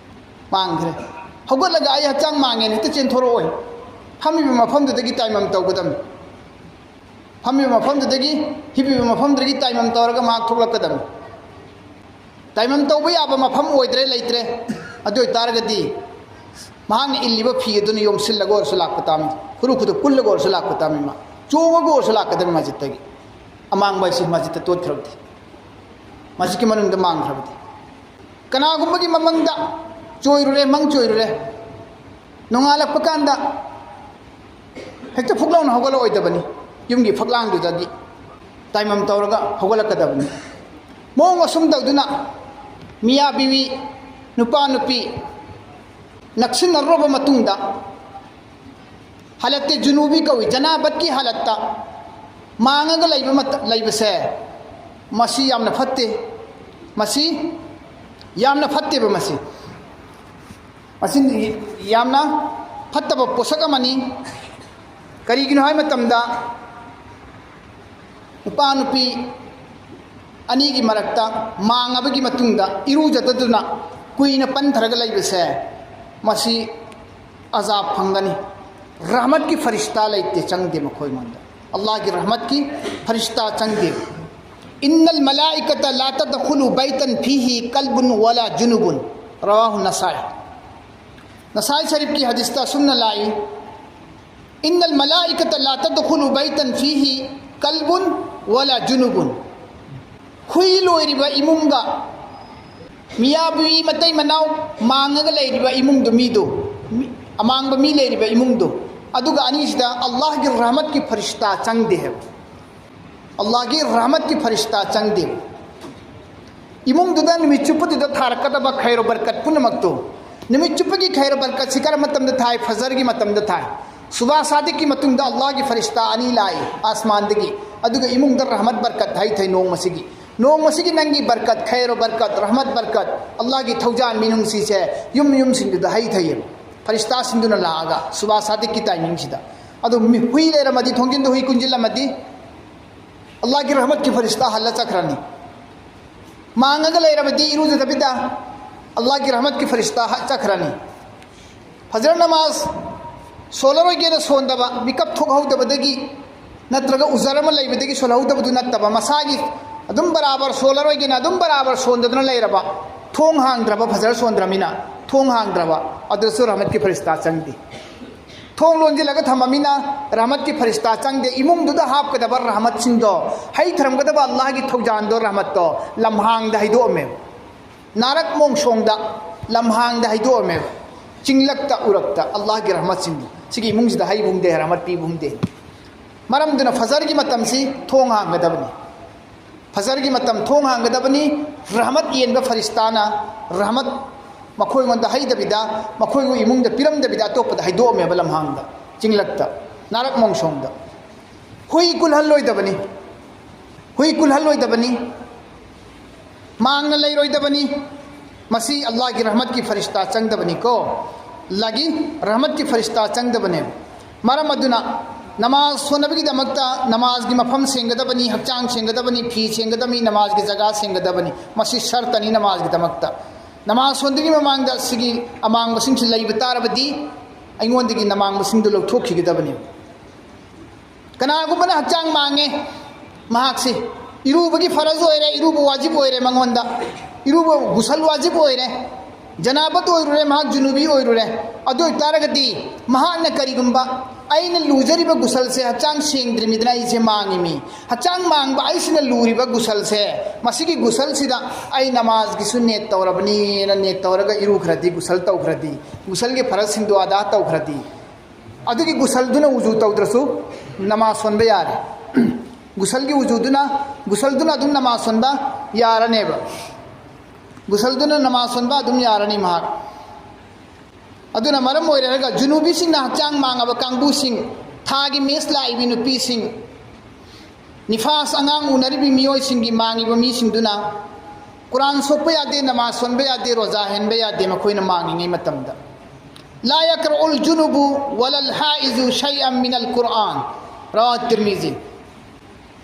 ꯃꯥꯡꯈ꯭ꯔꯦ꯫ ꯍꯧꯒꯠꯂꯒ ꯑꯩ ꯍꯛꯆꯥꯡ ꯃꯥꯡꯉꯦꯅ ꯍꯦꯛꯇ ꯆꯦꯟꯊꯣꯔꯛꯑꯣꯏ꯫ ꯐꯝꯃꯤꯕ ꯃꯐꯝꯗꯨꯗꯒꯤ ꯇꯥꯏꯃꯝ ꯇꯧꯒꯗꯕꯅꯤ꯫ ꯐꯝꯃꯤꯕ ꯃꯐꯝꯗꯨꯗꯒꯤ, ꯍꯤꯞꯄꯤꯕ ꯃꯐꯝꯗꯨꯗꯒꯤ ꯇꯥꯏꯃꯝ ꯇꯧꯔꯒ ꯃꯍꯥꯛ ꯊꯣꯛꯂꯛꯀꯗꯕꯅꯤ꯫ ꯇꯥꯏꯃꯝ ꯇꯧꯕ ꯌꯥꯕ ꯃꯐꯝ ꯑꯣꯏꯗ꯭ꯔꯦ, ꯂꯩꯇ꯭ꯔꯦ꯫ ꯑꯗꯨ ꯑꯣꯏꯇꯥꯔꯒꯗꯤ ꯃꯍꯥꯛꯅ ꯏꯜꯂꯤꯕ ꯐꯤ ꯑꯗꯨꯅ ꯌꯣꯝꯁꯤꯜꯂꯒ ꯑꯣꯏꯔꯁꯨ ꯂꯥꯛꯄ ꯇꯥꯕꯅꯤ, ꯈꯨꯔꯨ ꯈꯨꯗꯨ ꯄꯨꯜꯂꯒ ꯑꯣꯏꯔꯁꯨ ꯂꯥꯛꯄ ꯇꯥꯕꯅꯤ, ꯃꯥ ꯆꯣꯡꯉꯒ ꯑꯣꯏꯔꯁꯨ ꯂꯥꯛꯀꯗꯕꯅꯤ ꯃꯁꯖꯤꯠꯇꯒꯤ꯫ ꯑꯃꯥꯡꯕ ꯍꯥꯏꯁꯤ ꯃꯁꯖꯤꯠꯇ ꯇꯣꯠꯈ꯭ꯔꯕꯗꯤ, ꯃꯁꯖꯤꯠꯀꯤ ꯃꯅꯨꯡꯗ ꯃꯥꯡꯈ꯭ꯔꯕꯗꯤ꯫ ꯀꯅꯥꯒꯨꯝꯕꯒꯤ ꯃꯃꯪꯗ ꯆꯣꯏꯔꯨꯔꯦ, ꯃꯪ ꯆꯣꯏꯔꯨꯔꯦ, ꯅꯣꯡꯉꯥꯜꯂꯛꯄ ꯀꯥꯟꯗ ꯍꯦꯛꯇ ꯐꯨꯛ ꯂꯥꯎꯅ ꯍꯧꯒꯠꯂꯛꯑꯣꯏꯗꯕꯅꯤ꯫ ꯌꯨꯝꯒꯤ ꯐꯛꯂꯥꯡꯗꯨꯗꯒꯤ ꯇꯥꯏꯃꯝ ꯇꯧꯔꯒ ꯍꯧꯒꯠꯂꯛꯀꯗꯕꯅꯤ꯫ ꯃꯑꯣꯡ ꯑꯁꯨꯝ ꯇꯧꯗꯨꯅ ꯃꯤꯌꯥ ꯕꯤꯋꯤ, ꯅꯨꯄꯥ ꯅꯨꯄꯤ ꯅꯛꯁꯤꯟꯅꯔꯨꯔꯕ ꯃꯇꯨꯡꯗ, ꯍꯥꯂꯠꯇꯦ ꯖꯨꯅꯨꯕꯤ ꯀꯧꯏ, ꯖꯅꯥꯕꯠꯀꯤ ꯍꯥꯂꯠꯇ ꯃꯥꯡꯉꯒ ꯂꯩꯕ ꯃꯇ-, ꯂꯩꯕꯁꯦ, ꯃꯁꯤ ꯌꯥꯝꯅ ꯐꯠꯇꯦ꯫ ꯃꯁꯤ ꯌꯥꯝꯅ ꯐꯠꯇꯦꯕ꯫ ꯃꯁꯤ, ꯃꯁꯤ ꯌꯥꯝꯅ ꯐꯠꯇꯕ ꯄꯣꯠꯁꯛ ꯑꯃꯅꯤ꯫ ꯀꯔꯤꯒꯤꯅꯣ ꯍꯥꯏꯕ ꯃꯇꯝꯗ, ꯅꯨꯄꯥ ꯅꯨꯄꯤ ꯑꯅꯤꯒꯤ ꯃꯔꯛꯇ ꯃꯥꯡꯉꯕꯒꯤ ꯃꯇꯨꯡꯗ ꯏꯔꯨꯖꯗꯗꯨꯅ ꯀꯨꯏꯅ ꯄꯟꯊꯔꯒ ꯂꯩꯕꯁꯦ, ꯃꯁꯤ ꯑꯖꯥꯕ ꯐꯪꯒꯅꯤ꯫ ꯔꯍꯃꯠꯀꯤ ꯐꯔꯤꯁꯇꯥ ꯂꯩꯇꯦ, ꯆꯪꯗꯦ ꯃꯈꯣꯏꯉꯣꯟꯗ꯫ ꯑꯜꯂꯥꯍꯒꯤ ꯔꯍꯃꯠꯀꯤ ꯐꯔꯤꯁꯇꯥ ꯆꯪꯗꯦ꯫ "ꯏꯟꯅꯜ ꯃꯂꯥꯏꯀꯇ ꯂꯥ ꯇꯗꯈꯨꯂꯨ ꯕꯩꯇꯟ ꯐꯤꯍꯤ ꯀꯜꯕꯨꯟ ꯋꯥꯂꯥ ꯖꯨꯅꯨꯕꯨꯟ"꯫ ꯔꯋꯥꯍꯨ ꯅꯁꯥꯏ꯫ ꯅꯁꯥꯏ ꯁꯔꯤꯐꯀꯤ ꯍꯗꯤꯁꯇ ꯑꯁꯨꯝꯅ ꯂꯥꯛꯏ, "ꯏꯟꯅꯜ ꯃꯂꯥꯏꯀꯇ ꯂꯥ ꯇꯗꯈꯨꯂꯨ ꯕꯩꯇꯟ ꯐꯤꯍꯤ ꯀꯜꯕꯨꯟ ꯋꯥꯂꯥ ꯖꯨꯅꯨꯕꯨꯟ"꯫ ꯍꯨꯏ ꯂꯣꯏꯔꯤꯕ ꯏꯃꯨꯡꯒ ꯃꯤꯌꯥꯕꯤ ꯃꯇꯩ ꯃꯅꯥꯎ ꯃꯥꯡꯉꯒ ꯂꯩꯔꯤꯕ ꯏꯃꯨꯡꯗꯨ, ꯃꯤꯗꯨ, ꯃꯤ-, ꯑꯃꯥꯡꯕ ꯃꯤ ꯂꯩꯔꯤꯕ ꯏꯃꯨꯡꯗꯨ, ꯑꯗꯨꯒ ꯑꯅꯤꯁꯤꯗ ꯑꯜꯂꯥꯍꯒꯤ ꯔꯍꯃꯠꯀꯤ ꯐꯔꯤꯁꯇꯥ ꯆꯪꯗꯦ ꯍꯥꯏꯕ꯫ ꯑꯜꯂꯥꯍꯒꯤ ꯔꯍꯃꯠꯀꯤ ꯐꯔꯤꯁꯇꯥ ꯆꯪꯗꯦ꯫ ꯏꯃꯨꯡꯗꯨꯗ ꯅꯨꯃꯤꯠ ꯆꯨꯞꯄꯗꯨꯗ ꯊꯥꯔꯛꯀꯗꯕ ꯈꯩꯔꯣ ꯕꯔꯀꯠ ꯄꯨꯝꯅꯃꯛꯇꯨ, ꯅꯨꯃꯤꯠ ꯆꯨꯞꯄꯒꯤ ꯈꯩꯔꯣ ꯕꯔꯀꯠꯁꯤ ꯀꯔꯝꯕ ꯃꯇꯝꯗ ꯊꯥꯏ? ꯐꯖꯔꯒꯤ ꯃꯇꯝꯗ ꯊꯥꯏ꯫ ꯁꯨꯕꯥ ꯁꯥꯗꯤꯛꯀꯤ ꯃꯇꯨꯡꯗ ꯑꯜꯂꯥꯍꯒꯤ ꯐꯔꯤꯁꯇꯥ ꯑꯅꯤ ꯂꯥꯛꯏ ꯑꯥꯁꯃꯥꯟꯗꯒꯤ, ꯑꯗꯨꯒ ꯏꯃꯨꯡꯗ ꯔꯍꯃꯠ ꯕꯔꯀꯠ ꯍꯩꯊꯩ ꯅꯣꯡꯃꯁꯤꯒꯤ꯫ ꯅꯣꯡꯃꯁꯤꯒꯤ ꯅꯪꯒꯤ ꯕꯔꯀꯠ, ꯈꯩꯔꯣ ꯕꯔꯀꯠ, ꯔꯍꯃꯠ ꯕꯔꯀꯠ, ꯑꯜꯂꯥꯍꯒꯤ ꯊꯧꯖꯥꯟ ꯃꯤꯅꯨꯡꯁꯤꯁꯦ ꯌꯨꯝ ꯌꯨꯝꯁꯤꯡꯗꯨꯗ ꯍꯩꯊꯩꯌꯦꯕ꯫ ꯐꯔꯤꯁꯇꯥꯁꯤꯡꯗꯨꯅ ꯂꯥꯛꯑꯒ ꯁꯨꯕꯥ ꯁꯥꯗꯤꯛꯀꯤ ꯇꯥꯏꯃꯤꯡꯁꯤꯗ꯫ ꯑꯗꯨ ꯃꯤ-, ꯍꯨꯏ ꯂꯩꯔꯝꯃꯗꯤ, ꯊꯣꯡꯖꯤꯟꯗ ꯍꯨꯏ ꯀꯨꯟꯁꯤꯜꯂꯝꯃꯗꯤ, ꯑꯜꯂꯥꯍꯒꯤ ꯔꯍꯃꯠꯀꯤ ꯐꯔꯤꯁꯇꯥ ꯍꯜꯂ ꯆꯠꯈ꯭ꯔꯅꯤ꯫ ꯃꯥꯡꯉꯒ ꯂꯩꯔꯕꯗꯤ ꯏꯔꯨꯖꯗꯕꯤꯗ ꯑꯜꯂꯥꯍꯒꯤ ꯔꯍꯃꯠꯀꯤ ꯐꯔꯤꯁꯇꯥ ꯍ-, ꯆꯠꯈ꯭ꯔꯅꯤ꯫ ꯐꯖꯔ ꯅꯃꯥꯖ ꯁꯣꯜꯂꯔꯣꯏꯒꯦꯅ ꯁꯣꯟꯗꯕ, ꯃꯤꯀꯞ ꯊꯣꯛꯍꯧꯗꯕꯗꯒꯤ ꯅꯠꯇ꯭ꯔꯒ ꯎꯖꯔ ꯑꯃ ꯂꯩꯕꯗꯒꯤ ꯁꯣꯜꯍꯧꯗꯕꯗꯨ ꯅꯠꯇꯕ, ꯃꯁꯥꯒꯤ ꯑꯗꯨꯝ ꯕꯔꯥꯕꯔ ꯁꯣꯜꯂꯔꯣꯏꯒꯦꯅ ꯑꯗꯨꯝ ꯕꯔꯥꯕꯔ ꯁꯣꯟꯗꯗꯨꯅ ꯂꯩꯔꯕ, ꯊꯣꯡ ꯍꯥꯡꯗ꯭ꯔꯕ, ꯐꯖꯔ ꯁꯣꯟꯗ꯭ꯔꯃꯤꯅ ꯊꯣꯡ ꯍꯥꯡꯗ꯭ꯔꯕ, ꯑꯗꯨꯁꯨ ꯔꯍꯃꯠꯀꯤ ꯐꯔꯤꯁꯇꯥ ꯆꯪꯗꯦ꯫ ꯊꯣꯡ ꯂꯣꯟꯁꯤꯜꯂꯒ ꯊꯝꯃꯃꯤꯅ ꯔꯍꯃꯠꯀꯤ ꯐꯔꯤꯁꯇꯥ ꯆꯪꯗꯦ꯫ ꯏꯃꯨꯡꯗꯨꯗ ꯍꯥꯞꯀꯗꯕ ꯔꯍꯃꯠꯁꯤꯡꯗꯣ, ꯍꯩꯊꯔꯝꯒꯗꯕ ꯑꯜꯂꯥꯍꯒꯤ ꯊꯧꯖꯥꯟꯗꯣ, ꯔꯍꯃꯠꯇꯣ ꯂꯝꯍꯥꯡꯗ ꯍꯩꯗꯣꯛꯑꯝꯃꯦꯕ꯫ ꯅꯥꯔꯛ ꯃꯣꯡꯁꯣꯡꯗ, ꯂꯝꯍꯥꯡꯗ ꯍꯩꯗꯣꯛꯑꯝꯃꯦꯕ꯫ ꯆꯤꯡꯂꯛꯇ, ꯎꯔꯛꯇ ꯑꯜꯂꯥꯍꯒꯤ ꯔꯍꯃꯠꯁꯤꯡꯗꯣ꯫ ꯁꯤꯒꯤ ꯏꯃꯨꯡꯁꯤꯗ ꯍꯩꯕ ꯍꯨꯝꯗꯦ, ꯔꯍꯃꯠ ꯄꯤꯕ ꯍꯨꯝꯗꯦ꯫ ꯃꯔꯝꯗꯨꯅ ꯐꯖꯔꯒꯤ ꯃꯇꯝꯁꯤ ꯊꯣꯡ ꯍꯥꯡꯒꯗꯕꯅꯤ꯫ ꯐꯖꯔꯒꯤ ꯃꯇꯝ ꯊꯣꯡ ꯍꯥꯡꯒꯗꯕꯅꯤ꯫ ꯔꯍꯃꯠ ꯌꯦꯟꯕ ꯐꯔꯤꯁꯇꯥꯅ ꯔꯍꯃꯠ ꯃꯈꯣꯏꯉꯣꯟꯗ ꯍꯩꯗꯕꯤꯗ, ꯃꯈꯣꯏꯕꯨ ꯏꯃꯨꯡꯗ ꯄꯤꯔꯝꯗꯕꯤꯗ ꯑꯇꯣꯞꯄꯗ ꯍꯩꯗꯣꯛꯑꯝꯃꯦꯕ, ꯂꯝꯍꯥꯡꯗ, ꯆꯤꯡꯂꯛꯇ, ꯅꯥꯔꯛ ꯃꯣꯡꯁꯣꯡꯗ꯫ ꯍꯨꯏ ꯀꯨꯜꯍꯜꯂꯣꯏꯗꯕꯅꯤ꯫ ꯍꯨꯏ ꯀꯨꯜꯍꯜꯂꯣꯏꯗꯕꯅꯤ꯫ ꯃꯥꯡꯅ ꯂꯩꯔꯣꯏꯗꯕꯅꯤ꯫ ꯃꯁꯤ ꯑꯜꯂꯥꯍꯒꯤ ꯔꯍꯃꯠꯀꯤ ꯐꯔꯤꯁꯇꯥ ꯆꯪꯗꯕꯅꯤꯀꯣ꯫ ꯑꯜꯂꯥꯍꯒꯤ ꯔꯍꯃꯠꯀꯤ ꯐꯔꯤꯁꯇꯥ ꯆꯪꯗꯕꯅꯦ꯫ ꯃꯔꯝ ꯑꯗꯨꯅ ꯅꯃꯥꯖ ꯁꯣꯟꯅꯕꯒꯤꯗꯃꯛꯇ ꯅꯃꯥꯖꯒꯤ ꯃꯐꯝ ꯁꯦꯡꯒꯗꯕꯅꯤ, ꯍꯛꯆꯥꯡ ꯁꯦꯡꯒꯗꯕꯅꯤ, ꯐꯤ ꯁꯦꯡꯒꯗꯕꯅꯤ, ꯅꯃꯥꯖꯒꯤ ꯖꯒꯥ ꯁꯦꯡꯒꯗꯕꯅꯤ꯫ ꯃꯁꯤ ꯁꯔꯇꯅꯤ ꯅꯃꯥꯖꯒꯤꯗꯃꯛꯇ꯫ ꯅꯃꯥꯖ ꯁꯣꯟꯗ꯭ꯔꯤꯉꯩ ꯃꯃꯥꯡꯗ ꯁꯤꯒꯤ ꯑꯃꯥꯡꯕꯁꯤꯡꯁꯤ ꯂꯩꯕ ꯇꯥꯔꯕꯗꯤ ꯑꯩꯉꯣꯟꯗꯒꯤ ꯅꯃꯥꯡꯕꯁꯤꯡꯗꯨ ꯂꯧꯊꯣꯛꯈꯤꯒꯗꯕꯅꯤ꯫ ꯀꯅꯥꯒꯨꯝꯕꯅ ꯍꯛꯆꯥꯡ ꯃꯥꯡꯉꯦ, ꯃꯍꯥꯛꯁꯤ ꯏꯔꯨꯕꯒꯤ ꯐꯔꯖ ꯑꯣꯏꯔꯦ, ꯏꯔꯨꯕ ꯋꯥꯖꯤꯕ ꯑꯣꯏꯔꯦ ꯃꯉꯣꯟꯗ, ꯏꯔꯨꯕ ꯒꯨꯁꯜ ꯋꯥꯖꯤꯕ ꯑꯣꯏꯔꯦ, ꯖꯅꯥꯕꯠ ꯑꯣꯏꯔꯨꯔꯦ, ꯃꯍꯥꯛ ꯖꯨꯅꯨꯕꯤ ꯑꯣꯏꯔꯨꯔꯦ꯫ ꯑꯗꯨ ꯑꯣꯏꯇꯥꯔꯒꯗꯤ ꯃꯍꯥꯛꯅ ꯀꯔꯤꯒꯨꯝꯕ, "ꯑꯩꯅ ꯂꯨꯖꯔꯤꯕ ꯒꯨꯁꯜꯁꯦ ꯍꯛꯆꯥꯡ ꯁꯦꯡꯗ꯭ꯔꯤꯃꯤꯗꯅ ꯑꯩꯁꯦ ꯃꯥꯡꯉꯤꯃꯤ, ꯍꯛꯆꯥꯡ ꯃꯥꯡꯕ ꯑꯩꯁꯤꯅ ꯂꯨꯔꯤꯕ ꯒꯨꯁꯜꯁꯦ, ꯃꯁꯤꯒꯤ ꯒꯨꯁꯜꯁꯤꯗ ꯑꯩ ꯅꯃꯥꯖꯒꯤꯁꯨ ꯅꯦꯠ ꯇꯧꯔꯕꯅꯤꯅ ꯅꯦꯠ ꯇꯧꯔꯒ ꯏꯔꯨꯈ꯭ꯔꯗꯤ, ꯒꯨꯁꯜ ꯇꯧꯈ꯭ꯔꯗꯤ, ꯒꯨꯁꯜꯒꯤ ꯐꯔꯖꯁꯤꯡꯗꯣ ꯑꯗꯥ ꯇꯧꯈ꯭ꯔꯗꯤ, ꯑꯗꯨꯒꯤ ꯒꯨꯁꯜꯗꯨꯅ ꯎꯖꯨ ꯇꯧꯗ꯭ꯔꯁꯨ ꯅꯃꯥꯖ ꯁꯣꯟꯕ ꯌꯥꯔꯦ꯫ ꯒꯨꯁꯜꯒꯤ ꯎꯖꯨꯗꯨꯅ, ꯒꯨꯁꯜꯗꯨꯅ ꯑꯗꯨꯝ ꯅꯃꯥꯖ ꯁꯣꯟꯕ ꯌꯥꯔꯅꯦꯕ꯫ ꯒꯨꯁꯜꯗꯨꯅ ꯅꯃꯥꯖ ꯁꯣꯟꯕ ꯑꯗꯨꯝ ꯌꯥꯔꯅꯤ ꯃꯍꯥꯛ꯫ ꯑꯗꯨꯅ ꯃꯔꯝ ꯑꯣꯏꯔꯒ ꯖꯨꯅꯨꯕꯤꯁꯤꯡꯅ ꯍꯛꯆꯥꯡ ꯃꯥꯡꯉꯕ ꯀꯥꯡꯕꯨꯁꯤꯡ, ꯊꯥꯒꯤ ꯃꯦꯁ ꯂꯥꯛꯏꯕꯤ ꯅꯨꯄꯤꯁꯤꯡ, ꯅꯤꯐꯥꯁ ꯑꯉꯥꯡ ꯎꯅꯔꯤꯕꯤ ꯃꯤꯑꯣꯏꯁꯤꯡꯒꯤ ꯃꯥꯡꯉꯤꯕ ꯃꯤꯁꯤꯡꯗꯨꯅ ꯀꯨꯔꯥꯟ ꯁꯣꯛꯄ ꯌꯥꯗꯦ, ꯅꯃꯥꯖ ꯁꯣꯟꯕ ꯌꯥꯗꯦ, ꯔꯣꯖꯥ ꯍꯦꯟꯕ ꯌꯥꯗꯦ ꯃꯈꯣꯏꯅ ꯃꯥꯡꯉꯤꯉꯩ ꯃꯇꯝꯗ꯫ لا يقرأ الجنب ولا الحائض شيئا من القرآن. رواه الترمذي.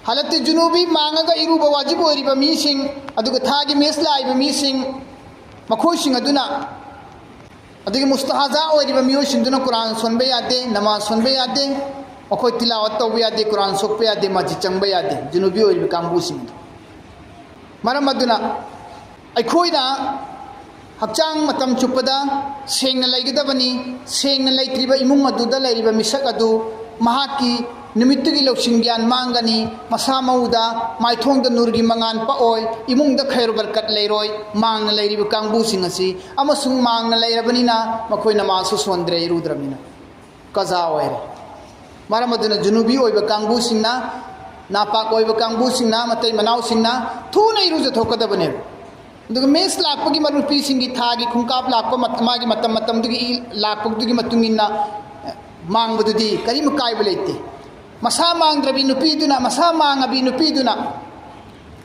ꯍꯥꯂꯠꯇꯤ ꯖꯨꯅꯨꯕꯤ ꯃꯥꯡꯉꯒ ꯏꯔꯨꯕ ꯋꯥꯖꯤꯕ ꯑꯣꯏꯔꯤꯕ ꯃꯤꯁꯤꯡ, ꯑꯗꯨꯒ ꯊꯥꯒꯤ ꯃꯦꯁ ꯂꯥꯛꯏꯕ ꯃꯤꯁꯤꯡ, ꯃꯈꯣꯏꯁꯤꯡ ꯑꯗꯨꯅ, ꯑꯗꯒꯤ ꯃꯨꯁꯇꯍꯥꯖꯥ ꯑꯣꯏꯔꯤꯕ ꯃꯤꯑꯣꯏꯁꯤꯡꯗꯨꯅ ꯀꯨꯔꯥꯟ ꯁꯣꯟꯕ ꯌꯥꯗꯦ, ꯅꯃꯥꯖ ꯁꯣꯟꯕ ꯌꯥꯗꯦ, ꯃꯈꯣꯏ ꯇꯤꯂꯥꯋꯠ ꯇꯧꯕ ꯌꯥꯗꯦ, ꯀꯨꯔꯥꯟ ꯁꯣꯛꯄ ꯌꯥꯗꯦ, ꯃꯁꯖꯤꯗ ꯆꯪꯕ ꯌꯥꯗꯦ, ꯖꯨꯅꯨꯕꯤ ꯑꯣꯏꯔꯤꯕ ꯀꯥꯡꯕꯨꯁꯤꯡ ꯑꯗꯨ꯫ ꯃꯔꯝ ꯑꯗꯨꯅ ꯑꯩꯈꯣꯏꯅ ꯍꯛꯆꯥꯡ ꯃꯇꯝ ꯆꯨꯞꯄꯗ ꯁꯦꯡꯅ ꯂꯩꯒꯗꯕꯅꯤ꯫ ꯁꯦꯡꯅ ꯂꯩꯇ꯭ꯔꯤꯕ ꯏꯃꯨꯡ ꯑꯗꯨꯗ ꯂꯩꯔꯤꯕ ꯃꯤꯁꯛ ꯑꯗꯨ ꯃꯍꯥꯛꯀꯤ ꯅꯨꯃꯤꯠꯇꯨꯒꯤ ꯂꯧꯁꯤꯡ ꯒ꯭ꯌꯥꯟ ꯃꯥꯡꯒꯅꯤ, ꯃꯁꯥ ꯃꯎꯗ ꯃꯥꯏꯊꯣꯡꯗ ꯅꯨꯔꯒꯤ ꯃꯉꯥꯜ ꯄꯛꯑꯣꯏ, ꯏꯃꯨꯡꯗ ꯈꯩꯔꯨ ꯕꯔꯀꯠ ꯂꯩꯔꯣꯏ꯫ ꯃꯥꯡꯅ ꯂꯩꯔꯤꯕ ꯀꯥꯡꯕꯨꯁꯤꯡ ꯑꯁꯤ, ꯑꯃꯁꯨꯡ ꯃꯥꯡꯅ ꯂꯩꯔꯕꯅꯤꯅ ꯃꯈꯣꯏ ꯅꯃꯥꯖꯁꯨ ꯁꯣꯟꯗ꯭ꯔꯦ, ꯏꯔꯨꯗ꯭ꯔꯕꯅꯤꯅ꯫ ꯀꯖꯥ ꯑꯣꯏꯔꯦ꯫ ꯃꯔꯝ ꯑꯗꯨꯅ ꯖꯨꯅꯨꯕꯤ ꯑꯣꯏꯕ ꯀꯥꯡꯕꯨꯁꯤꯡꯅ, ꯅꯥꯄꯥꯛ ꯑꯣꯏꯕ ꯀꯥꯡꯕꯨꯁꯤꯡꯅ, ꯃꯇꯩ ꯃꯅꯥꯎꯁꯤꯡꯅ ꯊꯨꯅ ꯏꯔꯨꯖꯊꯣꯛꯀꯗꯕꯅꯦꯕ꯫ ꯑꯗꯨꯒ ꯃꯦꯁ ꯂꯥꯛꯄꯒꯤ ꯃꯔꯨꯞ ꯅꯨꯄꯤꯁꯤꯡꯒꯤ, ꯊꯥꯒꯤ ꯈꯣꯡꯀꯥꯞ ꯂꯥꯛꯄ ꯃꯠ-, ꯃꯥꯒꯤ ꯃꯇꯝ ꯃꯇꯝꯗꯨꯒꯤ ꯏ-, ꯂꯥꯛꯄꯗꯨꯒꯤ ꯃꯇꯨꯡ ꯏꯟꯅ, ꯑꯦ, ꯃꯥꯡꯕꯗꯨꯗꯤ ꯀꯔꯤꯝ ꯑꯀꯥꯏꯕ ꯂꯩꯇꯦ꯫ ꯃꯁꯥ ꯃꯥꯡꯗ꯭ꯔꯕꯤ ꯅꯨꯄꯤꯗꯨꯅ, ꯃꯁꯥ ꯃꯥꯡꯉꯕꯤ ꯅꯨꯄꯤꯗꯨꯅ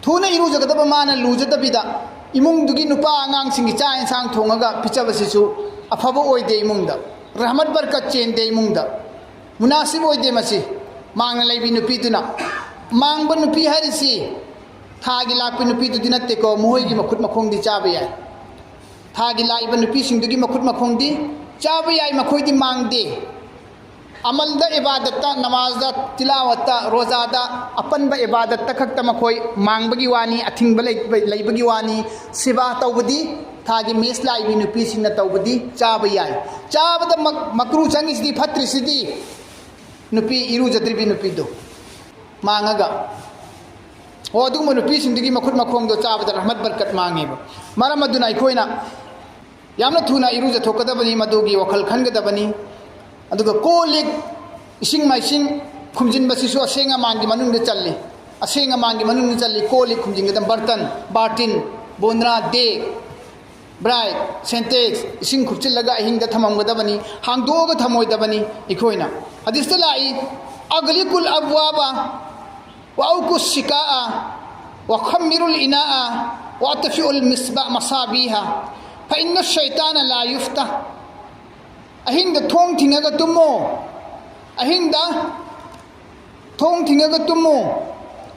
ꯊꯨꯅ ꯏꯔꯨꯖꯒꯗꯕ ꯃꯥꯅ ꯂꯨꯖꯗꯕꯤꯗ ꯏꯃꯨꯡꯗꯨꯒꯤ ꯅꯨꯄꯥ ꯑꯉꯥꯡꯁꯤꯡꯒꯤ ꯆꯥꯛ ꯌꯦꯟꯁꯥꯡ ꯊꯣꯡꯉꯒ ꯄꯤꯖꯕꯁꯤꯁꯨ ꯑꯐꯕ ꯑꯣꯏꯗꯦ ꯏꯃꯨꯡꯗ꯫ ꯔꯍꯃꯠ ꯕꯔꯀꯠ ꯆꯦꯟꯗꯦ ꯏꯃꯨꯡꯗ꯫ ꯃꯨꯅꯥꯁꯤꯕ ꯑꯣꯏꯗꯦ ꯃꯁꯤ꯫ ꯃꯥꯡꯅ ꯂꯩꯕꯤ ꯅꯨꯄꯤꯗꯨꯅ, ꯃꯥꯡꯕ ꯅꯨꯄꯤ ꯍꯥꯏꯔꯤꯁꯤ ꯊꯥꯒꯤ ꯂꯥꯛꯄꯤ ꯅꯨꯄꯤꯗꯨꯗꯤ ꯅꯠꯇꯦꯀꯣ, ꯃꯈꯣꯏꯒꯤ ꯃꯈꯨꯠ ꯃꯈꯣꯡꯗꯤ ꯆꯥꯕ ꯌꯥꯏ꯫ ꯊꯥꯒꯤ ꯂꯥꯛꯏꯕ ꯅꯨꯄꯤꯁꯤꯡꯗꯨꯒꯤ ꯃꯈꯨꯠ ꯃꯈꯣꯡꯗꯤ ꯆꯥꯕ ꯌꯥꯏ, ꯃꯈꯣꯏꯗꯤ ꯃꯥꯡꯗꯦ꯫ ꯑꯃꯜꯗ, ꯏꯕꯥꯗꯠꯇ, ꯅꯃꯥꯖꯗ, ꯇꯤꯂꯥꯋꯠꯇ, ꯔꯣꯖꯥꯗ, ꯑꯄꯟꯕ ꯏꯕꯥꯗꯠꯇ ꯈꯛꯇ ꯃꯈꯣꯏ ꯃꯥꯡꯕꯒꯤ ꯋꯥꯅꯤ, ꯑꯊꯤꯡꯕ ꯂꯩ-, ꯂꯩꯕꯒꯤ ꯋꯥꯅꯤ꯫ ꯁꯦꯕꯥ ꯇꯧꯕꯗꯤ, ꯊꯥꯒꯤ ꯃꯦꯁ ꯂꯥꯛꯏꯕꯤ ꯅꯨꯄꯤꯁꯤꯡꯅ ꯇꯧꯕꯗꯤ ꯆꯥꯕ ꯌꯥꯏ꯫ ꯆꯥꯕꯗ ꯃꯛ-, ꯃꯀ꯭ꯔꯨ ꯆꯪꯉꯤꯁꯤꯗꯤ, ꯐꯠꯇ꯭ꯔꯤꯁꯤꯗꯤ, ꯅꯨꯄꯤ ꯏꯔꯨꯖꯗ꯭ꯔꯤꯕꯤ ꯅꯨꯄꯤꯗꯣ ꯃꯥꯡꯉꯒ꯫ ꯑꯣ, ꯑꯗꯨꯒꯨꯝꯕ ꯅꯨꯄꯤꯁꯤꯡꯗꯨꯒꯤ ꯃꯈꯨꯠ ꯃꯈꯣꯡꯗꯣ ꯆꯥꯕꯗ ꯔꯍꯃꯠ ꯕꯔꯀꯠ ꯃꯥꯡꯉꯦꯕ꯫ ꯃꯔꯝ ꯑꯗꯨꯅ ꯑꯩꯈꯣꯏꯅ ꯌꯥꯝꯅ ꯊꯨꯅ ꯏꯔꯨꯖꯊꯣꯛꯀꯗꯕꯅꯤ, ꯃꯗꯨꯒꯤ ꯋꯥꯈꯜ ꯈꯟꯒꯗꯕꯅꯤ꯫ ꯑꯗꯨꯒ ꯀꯣꯜ ꯂꯤꯛ, ꯏꯁꯤꯡ ꯃꯥꯏꯁꯤꯡ ꯈꯨꯝꯖꯤꯟꯕꯁꯤꯁꯨ ꯑꯁꯦꯡ ꯑꯃꯥꯟꯒꯤ ꯃꯅꯨꯡꯗ ꯆꯜꯂꯤ꯫ ꯑꯁꯦꯡ ꯑꯃꯥꯟꯒꯤ ꯃꯅꯨꯡꯗ ꯆꯜꯂꯤ꯫ ꯀꯣꯜ ꯂꯤꯛ ꯈꯨꯝꯖꯤꯟꯒꯗꯕ, ꯕꯔꯇꯟ, ꯕꯥꯔꯇꯤꯟ, ꯕꯣꯟꯗ꯭ꯔꯥ, ꯗꯦꯛ, ꯕ꯭ꯔꯥꯏꯠ, ꯁꯦꯟꯇꯦꯛꯁ, ꯏꯁꯤꯡ ꯈꯨꯞꯆꯤꯜꯂꯒ ꯑꯍꯤꯡꯗ ꯊꯝꯃꯝꯒꯗꯕꯅꯤ, ꯍꯥꯡꯗꯣꯛꯑꯒ ꯊꯝꯃꯣꯏꯗꯕꯅꯤ꯫ ꯑꯩꯈꯣꯏꯅ ꯍꯗꯤꯁꯇ ꯂꯥꯛꯏ, "ꯑꯒꯂꯤꯀꯨꯜ ꯑꯕꯋꯥꯕ ꯋꯥꯎꯀꯨꯁ ꯁꯤꯀꯥꯑ ꯋꯥꯈꯝꯃꯤꯔꯨꯜ ꯏꯅꯥꯑ ꯋꯥꯇꯐꯤꯎꯜ ꯃꯤꯁꯕꯥ ꯃꯁꯥꯕꯤꯍ ꯐ ꯏꯟꯅ ꯁꯩꯇꯥꯅ ꯂꯥ ꯌꯨꯐꯇ"꯫ ꯑꯍꯤꯡꯗ ꯊꯣꯡ ꯊꯤꯡꯉꯒ ꯇꯨꯝꯃꯣ꯫ ꯑꯍꯤꯡꯗ ꯊꯣꯡ ꯊꯤꯡꯉꯒ ꯇꯨꯝꯃꯣ꯫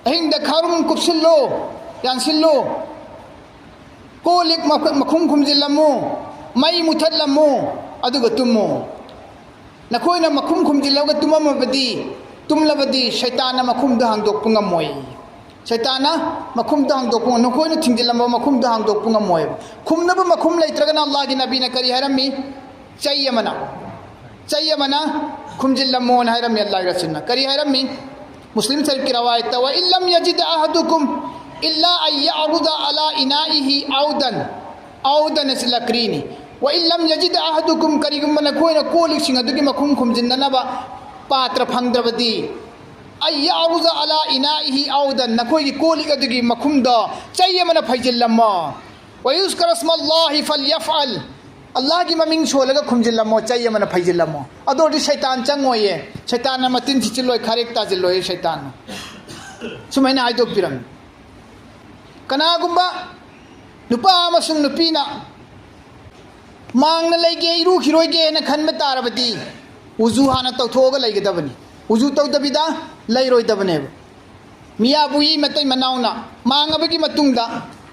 ꯑꯍꯤꯡꯗ ꯈꯥꯔꯨꯝ ꯀꯨꯞꯁꯤꯜꯂꯣ, ꯌꯥꯟꯁꯤꯜꯂꯣ꯫ ꯀꯣꯜ ꯂꯤꯛ ꯃꯈ-, ꯃꯈꯨꯝ ꯈꯨꯝꯖꯤꯜꯂꯝꯃꯨ, ꯃꯩ ꯃꯨꯊꯠꯂꯝꯃꯨ, ꯑꯗꯨꯒ ꯇꯨꯝꯃꯨ꯫ ꯅꯈꯣꯏꯅ ꯃꯈꯨꯝ ꯈꯨꯝꯖꯤꯜꯂꯒ ꯇꯨꯝꯃꯝꯃꯕꯗꯤ, ꯇꯨꯝꯂꯕꯗꯤ ꯁꯩꯇꯥꯟꯅ ꯃꯈꯨꯝꯗꯨ ꯍꯥꯡꯗꯣꯛꯄ ꯉꯝꯃꯣꯏ꯫ ꯁꯩꯇꯥꯟꯅ ꯃꯈꯨꯝꯗꯨ ꯍꯥꯡꯗꯣꯛꯄ ꯉꯝ-, ꯅꯈꯣꯏꯅ ꯊꯤꯡꯖꯤꯜꯂꯝꯕ ꯃꯈꯨꯝꯗꯨ ꯍꯥꯡꯗꯣꯛꯄ ꯉꯝꯃꯣꯏꯕ꯫ ꯈꯨꯝꯅꯕ ꯃꯈꯨꯝ ꯂꯩꯇ꯭ꯔꯒꯅ ꯑꯜꯂꯥꯍꯒꯤ ꯅꯕꯤꯅ ꯀꯔꯤ ꯍꯥꯏꯔꯝꯃꯤ? ꯆꯩ ꯑꯃꯅ, ꯆꯩ ꯑꯃꯅ ꯈꯨꯝꯖꯤꯜꯂꯝꯃꯣꯅ ꯍꯥꯏꯔꯝꯃꯤ ꯑꯜꯂꯥꯍꯒꯤ ꯔꯁꯨꯜꯅ꯫ ꯀꯔꯤ ꯍꯥꯏꯔꯝꯃꯤ? ꯃꯨꯁꯂꯤꯝ ꯁꯔꯤꯐꯀꯤ ꯔꯋꯥꯌꯠꯇ, "ꯋ ꯏꯜꯂꯝ ꯌꯖꯤꯗ ꯑꯍꯗꯨꯀꯨꯝ ꯏꯜꯂꯥ ꯑꯟ ꯌꯥꯎꯔꯨꯗ ꯑꯂꯥ ꯏꯅꯥꯏꯍꯤ ꯑꯥꯎꯗꯟ, ꯑꯥꯎꯗꯟ ꯑꯁꯤ ꯂꯀ꯭ꯔꯤꯅꯤ꯫ ꯋ ꯏꯜꯂꯝ ꯌꯖꯤꯗ ꯑꯍꯗꯨꯀꯨꯝ, ꯀꯔꯤꯒꯨꯝꯕ ꯅꯈꯣꯏꯅ ꯀꯣꯜ ꯂꯤꯛꯁꯤꯡ ꯑꯗꯨꯒꯤ ꯃꯈꯨꯝ ꯈꯨꯝꯖꯤꯟꯅꯅꯕ ꯄꯥꯇ꯭ꯔ ꯐꯪꯗ꯭ꯔꯕꯗꯤ, ꯑꯟ ꯌꯥꯎꯔꯨꯗ ꯑꯂꯥ ꯏꯅꯥꯏꯍꯤ ꯑꯥꯎꯗꯟ, ꯅꯈꯣꯏꯒꯤ ꯀꯣꯜ ꯂꯤꯛ ꯑꯗꯨꯒꯤ ꯃꯈꯨꯝꯗꯣ ꯆꯩ ꯑꯃꯅ ꯐꯩꯖꯤꯜꯂꯝꯃꯣ꯫ ꯋ ꯌꯨꯁꯀꯔ ꯏꯁꯃꯜꯂꯥꯍꯤ ꯐꯜ ꯌꯐꯑꯜ, ꯑꯜꯂꯥꯍꯒꯤ ꯃꯃꯤꯡ ꯁꯣꯜꯂꯒ ꯈꯨꯝꯖꯤꯜꯂꯝꯃꯣ, ꯆꯩ ꯑꯃꯅ ꯐꯩꯖꯤꯜꯂꯝꯃꯣ꯫ ꯑꯗꯨ ꯑꯣꯏꯔꯗꯤ ꯁꯩꯇꯥꯟ ꯆꯪꯉꯣꯏꯌꯦ꯫ ꯁꯩꯇꯥꯟꯅ ꯃꯇꯤꯟ ꯊꯤꯠꯆꯤꯜꯂꯣꯏ, ꯈꯥꯔꯦꯛ ꯇꯥꯁꯤꯜꯂꯣꯏꯌꯦ ꯁꯩꯇꯥꯟꯅ"꯫ ꯁꯨꯃꯥꯏꯅ ꯍꯥꯏꯗꯣꯛꯄꯤꯔꯝꯃꯤ꯫ ꯀꯅꯥꯒꯨꯝꯕ ꯅꯨꯄꯥ ꯑꯃꯁꯨꯡ ꯅꯨꯄꯤꯅ ꯃꯥꯡꯅ ꯂꯩꯒꯦ, ꯏꯔꯨꯈꯤꯔꯣꯏꯒꯦꯅ ꯈꯟꯕ ꯇꯥꯔꯕꯗꯤ, ꯎꯖꯨ ꯍꯥꯟꯅ ꯇꯧꯊꯣꯛꯑꯒ ꯂꯩꯒꯗꯕꯅꯤ꯫ ꯎꯖꯨ ꯇꯧꯗꯕꯤꯗ ꯂꯩꯔꯣꯏꯗꯕꯅꯦꯕ꯫ ꯃꯤꯌꯥꯕꯨꯌꯤ ꯃꯇꯩ ꯃꯅꯥꯎꯅ ꯃꯥꯡꯉꯕꯒꯤ ꯃꯇꯨꯡꯗ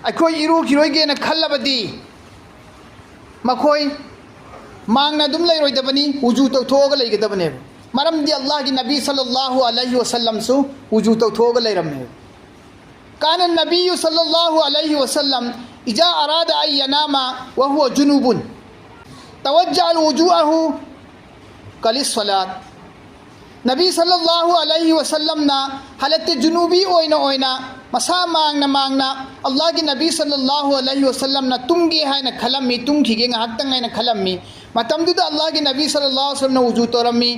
ꯑꯩꯈꯣꯏ ꯏꯔꯨꯈꯤꯔꯣꯏꯒꯦꯅ ꯈꯜꯂꯕꯗꯤ, ꯃꯈꯣꯏ ꯃꯥꯡꯅ ꯑꯗꯨꯝ ꯂꯩꯔꯣꯏꯗꯕꯅꯤ, ꯎꯖꯨ ꯇꯧꯊꯣꯛꯑꯒ ꯂꯩꯒꯗꯕꯅꯦꯕ꯫ ꯃꯔꯝꯗꯤ ꯑꯜꯂꯥꯍꯒꯤ ꯅꯕꯤ ꯁꯜꯂꯜꯂꯥꯍꯨ ꯑꯂꯩꯍꯤ ꯋꯁꯜꯂꯝꯁꯨ ꯋꯨꯖꯨ ꯇꯧꯊꯣꯛꯑꯒ ꯂꯩꯔꯝꯃꯦ. كان النبي صلى الله عليه وسلم إذا أراد أن ينام وهو جنب توجه وضوءه كالصلاة. ꯅꯕꯤ ꯁꯜꯂꯜꯂꯥꯍꯨ ꯑꯂꯩꯍꯤ ꯋꯁꯜꯂꯝꯅ ꯍꯥꯂꯠꯇꯦ ꯖꯨꯅꯨꯕꯤ ꯑꯣꯏꯅ ꯑꯣꯏꯅ ꯃꯁꯥ ꯃꯥꯡꯅ ꯃꯥꯡꯅ ꯑꯜꯂꯥꯍꯒꯤ ꯅꯕꯤ ꯁꯜꯂꯜꯂꯥꯍꯨ ꯑꯂꯩꯍꯤ ꯋꯁꯜꯂꯝꯅ ꯇꯨꯝꯒꯦ ꯍꯥꯏꯅ ꯈꯜꯂꯝꯃꯤ, ꯇꯨꯝꯈꯤꯒꯦ ꯉꯥꯏꯍꯥꯛꯇꯪ ꯍꯥꯏꯅ ꯈꯜꯂꯝꯃꯤ. ꯃꯇꯝꯗꯨꯗ ꯑꯜꯂꯥꯍꯒꯤ ꯅꯕꯤ ꯁꯜꯂꯜꯂꯥꯍꯨ ꯑꯂꯩꯍꯤ ꯋꯁꯜꯂꯝꯅ ꯋꯨꯖꯨ ꯇꯧꯔꯝꯃꯤ.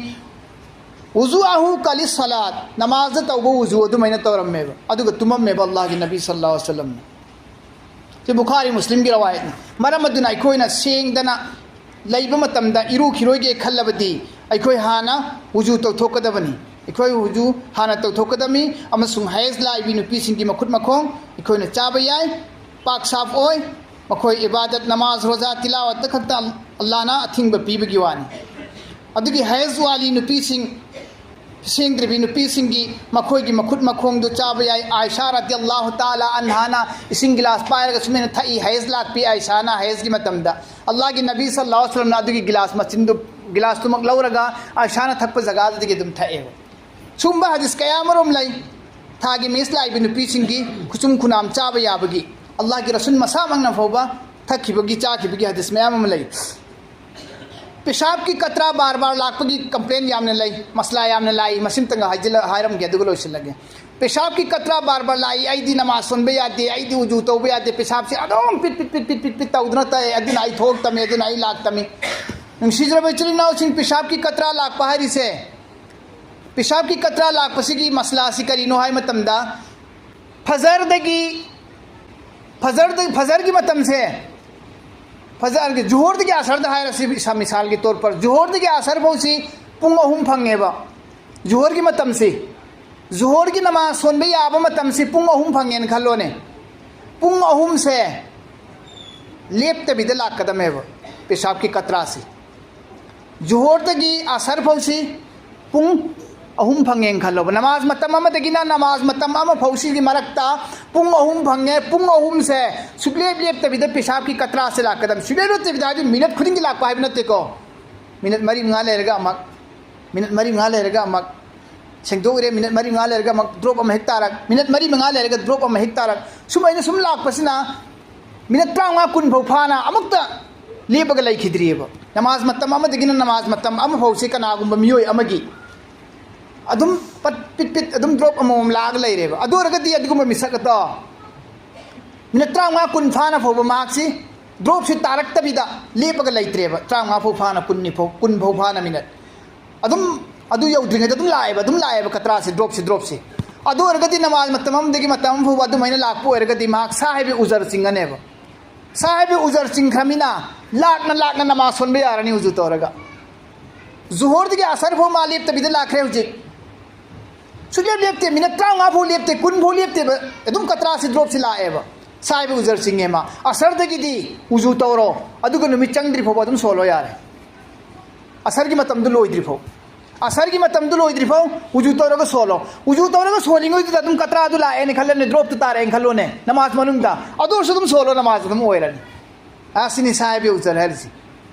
وضوءه كالصلاة, ꯅꯃꯥꯖꯗ ꯇꯧꯕ ꯋꯨꯖꯨ ꯑꯗꯨꯃꯥꯏꯅ ꯇꯧꯔꯝꯃꯦꯕ, ꯑꯗꯨꯒ ꯇꯨꯝꯃꯝꯃꯦꯕ ꯑꯜꯂꯥꯍꯒꯤ ꯅꯕꯤ ꯁꯜꯂꯜꯂꯥꯍꯨ ꯑꯂꯩꯍꯤ ꯋꯁꯜꯂꯝꯅ. ꯁꯤ ꯕꯨꯈꯥꯔꯤ ꯃꯨꯁꯂꯤꯝꯒꯤ ꯔꯋꯥꯌꯠꯅꯤ. ꯃꯔꯝ ꯑꯗꯨꯅ ꯑꯩꯈꯣꯏꯅ ꯁꯦꯡꯗꯅ ꯂꯩꯕ ꯃꯇꯝꯗ ꯏꯔꯨꯈꯤꯔꯣꯏꯒꯦ ꯈꯜꯂꯕꯗꯤ ꯑꯩꯈꯣꯏ ꯍꯥꯟꯅ ꯋꯨꯖꯨ ꯇꯧꯊꯣꯛꯀꯗꯕꯅꯤ. ꯑꯩꯈꯣꯏ ꯋꯨꯖꯨ ꯍꯥꯟꯅ ꯇꯧꯊꯣꯛꯀꯗꯕꯅꯤ. ꯑꯃꯁꯨꯡ ꯍꯌꯖ ꯂꯥꯛꯏꯕꯤ ꯅꯨꯄꯤꯁꯤꯡꯒꯤ ꯃꯈꯨꯠ ꯃꯈꯣꯡ ꯑꯩꯈꯣꯏꯅ ꯆꯥꯕ ꯌꯥꯏ, ꯄꯥꯛ ꯁꯥꯐ ꯑꯣꯏ. ꯃꯈꯣꯏ ꯏꯕꯥꯗꯠ, ꯅꯃꯥꯖ, ꯔꯣꯖꯥ, ꯇꯤꯂꯥꯋꯠꯇ ꯈꯛꯇ ꯑꯜꯂꯥꯍꯅ ꯑꯊꯤꯡꯕ ꯄꯤꯕꯒꯤ ꯋꯥꯅꯤ. ꯑꯗꯨꯒꯤ ꯍꯌꯖ ꯋꯥꯂꯤ ꯅꯨꯄꯤꯁꯤꯡ, ꯁꯦꯡꯗ꯭ꯔꯤꯕꯤ ꯅꯨꯄꯤꯁꯤꯡꯒꯤ ꯃꯈꯣꯏꯒꯤ ꯃꯈꯨꯠ ꯃꯈꯣꯡꯗꯨ ꯆꯥꯕ ꯌꯥꯏ. ꯑꯥꯏꯁꯥ ꯔꯗꯤꯌꯜꯂꯥꯍꯨ ꯇꯥꯂꯥ ꯑꯟꯍꯥꯅ ꯏꯁꯤꯡ ꯒꯤꯂꯥꯁ ꯄꯥꯏꯔꯒ ꯁꯨꯃꯥꯏꯅ ꯊꯛꯏ, ꯍꯌꯖ ꯂꯥꯛꯄꯤ ꯑꯥꯏꯁꯥꯅ ꯍꯌꯖꯒꯤ ꯃꯇꯝꯗ. ꯑꯜꯂꯥꯍꯒꯤ ꯅꯕꯤ ꯁꯜꯂꯜꯂꯥꯍꯨ ꯑꯂꯩꯍꯤ ꯋꯁꯜꯂꯝꯅ ꯑꯗꯨꯒꯤ ꯒꯤꯂꯥꯁ ꯃꯆꯤꯟꯗꯨ, ꯒꯤꯂꯥꯁꯇꯨꯃꯛ ꯂꯧꯔꯒ ꯑꯥꯏꯁꯥꯅ ꯊꯛꯄ ꯖꯒꯥꯗꯨꯗꯒꯤ ꯑꯗꯨꯝ ꯊꯛꯑꯦꯕ. ꯁꯨꯝꯕ ꯍꯗꯤꯁ ꯀꯌꯥ ꯑꯃꯔꯣꯝ ꯂꯩ. ꯊꯥꯒꯤ ꯃꯤꯁ ꯂꯥꯛꯏꯕ ꯅꯨꯄꯤꯁꯤꯡꯒꯤ ꯈꯨꯆꯨꯝ ꯈꯨꯅꯥꯝ ꯆꯥꯕ ꯌꯥꯕꯒꯤ, ꯑꯜꯂꯥꯍꯒꯤ ꯔꯁꯨꯜ ꯃꯁꯥꯃꯛꯅ ꯐꯥꯎꯕ ꯊꯛꯈꯤꯕꯒꯤ, ꯆꯥꯈꯤꯕꯒꯤ ꯍꯗꯤꯁ ꯃꯌꯥꯝ ꯑꯃ ꯂꯩ. ꯄꯦꯁꯥꯕꯀꯤ ꯀꯇ꯭ꯔꯥ ꯕꯥꯔ ꯕꯥꯔ ꯂꯥꯛꯄꯒꯤ ꯀꯝꯄ꯭ꯂꯦꯟ ꯌꯥꯝꯅ ꯂꯩ, ꯃꯁꯂꯥ ꯌꯥꯝꯅ ꯂꯥꯛꯏ, ꯃꯁꯤꯝꯇꯪꯒ ꯍꯥꯏꯖꯤꯜꯂ-, ꯍꯥꯏꯔꯝꯒꯦ, ꯑꯗꯨꯒ ꯂꯣꯏꯁꯤꯜꯂꯒꯦ. ꯄꯦꯁꯥꯕꯀꯤ ꯀꯇ꯭ꯔꯥ ꯕꯥꯔ ꯕꯥꯔ ꯂꯥꯛꯏ, ꯑꯩꯗꯤ ꯅꯃꯥꯖ ꯁꯣꯟꯕ ꯌꯥꯗꯦ, ꯑꯩꯗꯤ ꯎꯖꯨ ꯇꯧꯕ ꯌꯥꯗꯦ, ꯄꯦꯁꯥꯕꯁꯤ ꯑꯗꯨꯝ ꯄꯤꯠ ꯄꯤꯠ ꯄꯤꯠ ꯄꯤꯠ ꯄꯤꯠ ꯄꯤꯠ ꯇꯧꯗꯨꯅ ꯇꯥꯏ, ꯑꯗꯨꯅ ꯑꯩ ꯊꯣꯛꯇꯃꯤ, ꯑꯗꯨꯅ ꯑꯩ ꯂꯥꯛꯇꯃꯤ꯫ ꯅꯨꯡꯁꯤꯖꯔꯕ ꯏꯆꯤꯜ ꯏꯅꯥꯎꯁꯤꯡ, ꯄꯦꯁꯥꯕꯀꯤ ꯀꯇ꯭ꯔꯥ ꯂꯥꯛꯄ ꯍꯥꯏꯔꯤꯁꯦ, ꯄꯦꯁꯥꯕꯀꯤ ꯀꯇ꯭ꯔꯥ ꯂꯥꯛꯄꯁꯤꯒꯤ ꯃꯁꯂꯥ ꯑꯁꯤ ꯀꯔꯤꯅꯣ ꯍꯥꯏ ꯃꯇꯝꯗ, ꯐꯖꯔꯗꯒꯤ, ꯐꯖꯔꯗ-, ꯐꯖꯔꯒꯤ ꯃꯇꯝꯁꯦ, ꯐꯖꯔꯒꯤ, ꯖꯨꯍꯣꯔꯗꯒꯤ ꯑꯁꯔꯗ ꯍꯥꯏꯔꯁꯤ, ꯏꯁꯥ ꯃꯤꯁꯥꯜꯒꯤ ꯇꯣꯔ ꯄꯔ, ꯖꯨꯍꯣꯔꯗꯒꯤ ꯑꯁꯔ ꯐꯥꯎꯁꯤ ꯄꯨꯡ ꯑꯍꯨꯝ ꯐꯪꯉꯦꯕ꯫ ꯖꯨꯍꯣꯔꯒꯤ ꯃꯇꯝꯁꯤ, ꯖꯨꯍꯣꯔꯒꯤ ꯅꯃꯥꯖ ꯁꯣꯟꯕ ꯌꯥꯕ ꯃꯇꯝꯁꯤ ꯄꯨꯡ ꯑꯍꯨꯝ ꯐꯪꯉꯦꯅ ꯈꯜꯂꯣꯅꯦ꯫ ꯄꯨꯡ ꯑꯍꯨꯝꯁꯦ ꯂꯦꯞꯇꯕꯤꯗ ꯂꯥꯛꯀꯗꯝꯃꯦꯕ ꯄꯦꯁꯥꯕꯀꯤ ꯀꯇ꯭ꯔꯥꯁꯤ꯫ ꯖꯨꯍꯣꯔꯗꯒꯤ ꯑꯁꯔ ꯐꯥꯎꯁꯤ ꯄꯨꯡ ꯑꯍꯨꯝ ꯐꯪꯉꯦꯅ ꯈꯜꯂꯣꯕ꯫ ꯅꯃꯥꯖ ꯃꯇꯝ ꯑꯃꯗꯒꯤꯅ ꯅꯃꯥꯖ ꯃꯇꯝ ꯑꯃ ꯐꯥꯎꯁꯤꯒꯤ ꯃꯔꯛꯇ ꯄꯨꯡ ꯑꯍꯨꯝ ꯐꯪꯉꯦ꯫ ꯄꯨꯡ ꯑꯍꯨꯝꯁꯦ ꯁꯨꯛꯂꯦꯞ ꯂꯦꯞꯇꯕꯤꯗ ꯄꯦꯁꯥꯕꯀꯤ ꯀꯇ꯭ꯔꯥꯁꯦ ꯂꯥꯛꯀꯗꯝ꯫ ꯁꯨꯛꯂꯦꯞ ꯂꯦꯞꯇꯕꯤꯗ ꯍꯥꯏꯗꯤ ꯃꯤꯅꯠ ꯈꯨꯗꯤꯡꯒꯤ ꯂꯥꯛꯄ ꯍꯥꯏꯕ ꯅꯠꯇꯦꯀꯣ꯫ ꯃꯤꯅꯠ ꯃꯔꯤ ꯃꯉꯥ ꯂꯩꯔꯒ ꯑꯃꯨꯛ ꯃꯤꯅꯠ ꯃꯔꯤ ꯃꯉꯥ ꯂꯩꯔꯒ ꯑꯃꯨꯛ ꯁꯦꯡꯗꯣꯛꯎꯔꯦ, ꯃꯤꯅꯠ ꯃꯔꯤ ꯃꯉꯥ ꯂꯩꯔꯒ ꯑꯃꯨꯛ ꯗ꯭ꯔꯣꯞ ꯑꯃ ꯍꯦꯛ ꯇꯥꯔꯛ, ꯃꯤꯅꯠ ꯃꯔꯤ ꯃꯉꯥ ꯂꯩꯔꯒ ꯗ꯭ꯔꯣꯞ ꯑꯃ ꯍꯦꯛ ꯇꯥꯔꯛ, ꯁꯨꯃꯥꯏꯅ ꯁꯨꯝ ꯂꯥꯛꯄꯁꯤꯅ ꯃꯤꯅꯠ ꯇꯔꯥꯃꯉꯥ ꯀꯨꯟ ꯐꯥꯎ ꯐꯥꯅ ꯑꯃꯨꯛꯇ ꯂꯦꯞꯄꯒ ꯂꯩꯈꯤꯗ꯭ꯔꯤꯑꯕ꯫ ꯅꯃꯥꯖ ꯃꯇꯝ ꯑꯃꯗꯒꯤꯅ ꯅꯃꯥꯖ ꯃꯇꯝ ꯑꯃ ꯐꯥꯎꯁꯤ ꯀꯅꯥꯒꯨꯝꯕ ꯃꯤꯑꯣꯏ ꯑꯃꯒꯤ ꯑꯗꯨꯝ ꯄꯠ ꯄꯤꯠ ꯄꯤꯠ ꯑꯗꯨꯝ ꯗ꯭ꯔꯣꯞ ꯑꯃꯃꯝ ꯂꯥꯛꯑꯒ ꯂꯩꯔꯦꯕ꯫ ꯑꯗꯨ ꯑꯣꯏꯔꯒꯗꯤ ꯑꯗꯨꯒꯨꯝꯕ ꯃꯤꯁꯛ ꯑꯗꯣ ꯃꯤꯅꯠ ꯇꯔꯥꯃꯉꯥ ꯀꯨꯟ ꯐꯥꯅ ꯐꯥꯎꯕ ꯃꯍꯥꯛꯁꯤ ꯗ꯭ꯔꯣꯞꯁꯤ ꯇꯥꯔꯛꯇꯕꯤꯗ ꯂꯦꯞꯄꯒ ꯂꯩꯇ꯭ꯔꯦꯕ꯫ ꯇꯔꯥꯃꯉꯥ ꯐꯥꯎ ꯐꯥꯅ ꯀꯨꯟꯅꯤ ꯐꯥꯎ, ꯀꯨꯟ ꯐꯥꯎ ꯐꯥꯅ ꯃꯤꯅꯠ ꯑꯗꯨꯝ ꯑꯗꯨ ꯌꯧꯗ꯭ꯔꯤꯉꯩꯗ ꯑꯗꯨꯝ ꯂꯥꯛꯑꯦꯕ, ꯑꯗꯨꯝ ꯂꯥꯛꯑꯦꯕ ꯀꯇ꯭ꯔꯥꯁꯤ, ꯗ꯭ꯔꯣꯞꯁꯤ, ꯗ꯭ꯔꯣꯞꯁꯤ꯫ ꯑꯗꯨ ꯑꯣꯏꯔꯒꯗꯤ ꯅꯃꯥꯖ ꯃꯇꯝ ꯑꯃꯗꯒꯤ ꯃꯇꯝ ꯑꯃ ꯐꯥꯎꯕ ꯑꯗꯨꯃꯥꯏꯅ ꯂꯥꯛꯄ ꯑꯣꯏꯔꯒꯗꯤ ꯃꯍꯥꯛ ꯁꯥꯍꯤꯕꯤ ꯎꯖꯔ ꯆꯤꯡꯉꯅꯦꯕ꯫ ꯁꯥꯍꯤꯕꯤ ꯎꯖꯔ ꯆꯤꯡꯈ꯭ꯔꯃꯤꯅ ꯂꯥꯛꯅ ꯂꯥꯛꯅ ꯅꯃꯥꯖ ꯁꯣꯟꯕ ꯌꯥꯔꯅꯤ ꯎꯖꯨ ꯇꯧꯔꯒ꯫ ꯖꯨꯍꯣꯔꯗꯒꯤ ꯑꯁꯔ ꯐꯥꯎ ꯃꯥ ꯂꯦꯞꯇꯕꯤꯗ ꯂꯥꯛꯈ꯭ꯔꯦ ꯍꯧꯖꯤꯛ꯫ ꯁꯨꯡꯂꯦꯞ ꯂꯦꯞꯇꯦ, ꯃꯤꯅꯠ ꯇꯔꯥꯃꯉꯥ ꯐꯥꯎ ꯂꯦꯞꯇꯦ, ꯀꯨꯟ ꯐꯥꯎ ꯂꯦꯞꯇꯦꯕ꯫ ꯑꯗꯨꯝ ꯀꯇ꯭ꯔꯥꯁꯤ ꯗ꯭ꯔꯣꯞꯁꯤ ꯂꯥꯛꯑꯦꯕ꯫ ꯁꯥꯍꯤꯕꯤ ꯎꯖꯔ ꯆꯤꯡꯉꯦ ꯃꯥ꯫ ꯑꯁꯔꯗꯒꯤꯗꯤ ꯎꯖꯨ ꯇꯧꯔꯣ, ꯑꯗꯨꯒ ꯅꯨꯃꯤꯠ ꯆꯪꯗ꯭ꯔꯤ ꯐꯥꯎꯕ ꯑꯗꯨꯝ ꯁꯣꯜꯂꯣ ꯌꯥꯔꯦ꯫ ꯑꯁꯔꯒꯤ ꯃꯇꯝꯗꯨ ꯂꯣꯏꯗ꯭ꯔꯤ ꯐꯥꯎ꯫ ꯑꯁꯔꯒꯤ ꯃꯇꯝꯗꯨ ꯂꯣꯏꯗ꯭ꯔꯤ ꯐꯥꯎ ꯎꯖꯨ ꯇꯧꯔꯒ ꯁꯣꯜꯂꯣ꯫ ꯎꯖꯨ ꯇꯧꯔꯒ ꯁꯣꯜꯂꯤꯉꯩꯗꯨꯗ ꯑꯗꯨꯝ ꯀꯇ꯭ꯔꯥꯗꯨ ꯂꯥꯛꯑꯦꯅ ꯈꯜꯂꯅꯤ, ꯗ꯭ꯔꯣꯞꯇꯨ ꯇꯥꯔꯛꯑꯦꯅ ꯈꯜꯂꯣꯅꯦ, ꯅꯃꯥꯖ ꯃꯅꯨꯡꯗ꯫ ꯑꯗꯨ ꯑꯣꯏꯔꯁꯨ ꯑꯗꯨꯝ ꯁꯣꯜꯂꯣ, ꯅꯃꯥꯖ ꯑꯗꯨꯝ ꯑꯣꯏꯔꯅꯤ꯫ ꯑꯁꯤꯅꯤ ꯁꯥꯍꯤꯕꯤ ꯎꯖꯔ ꯍꯥꯏꯔꯤꯁꯤ,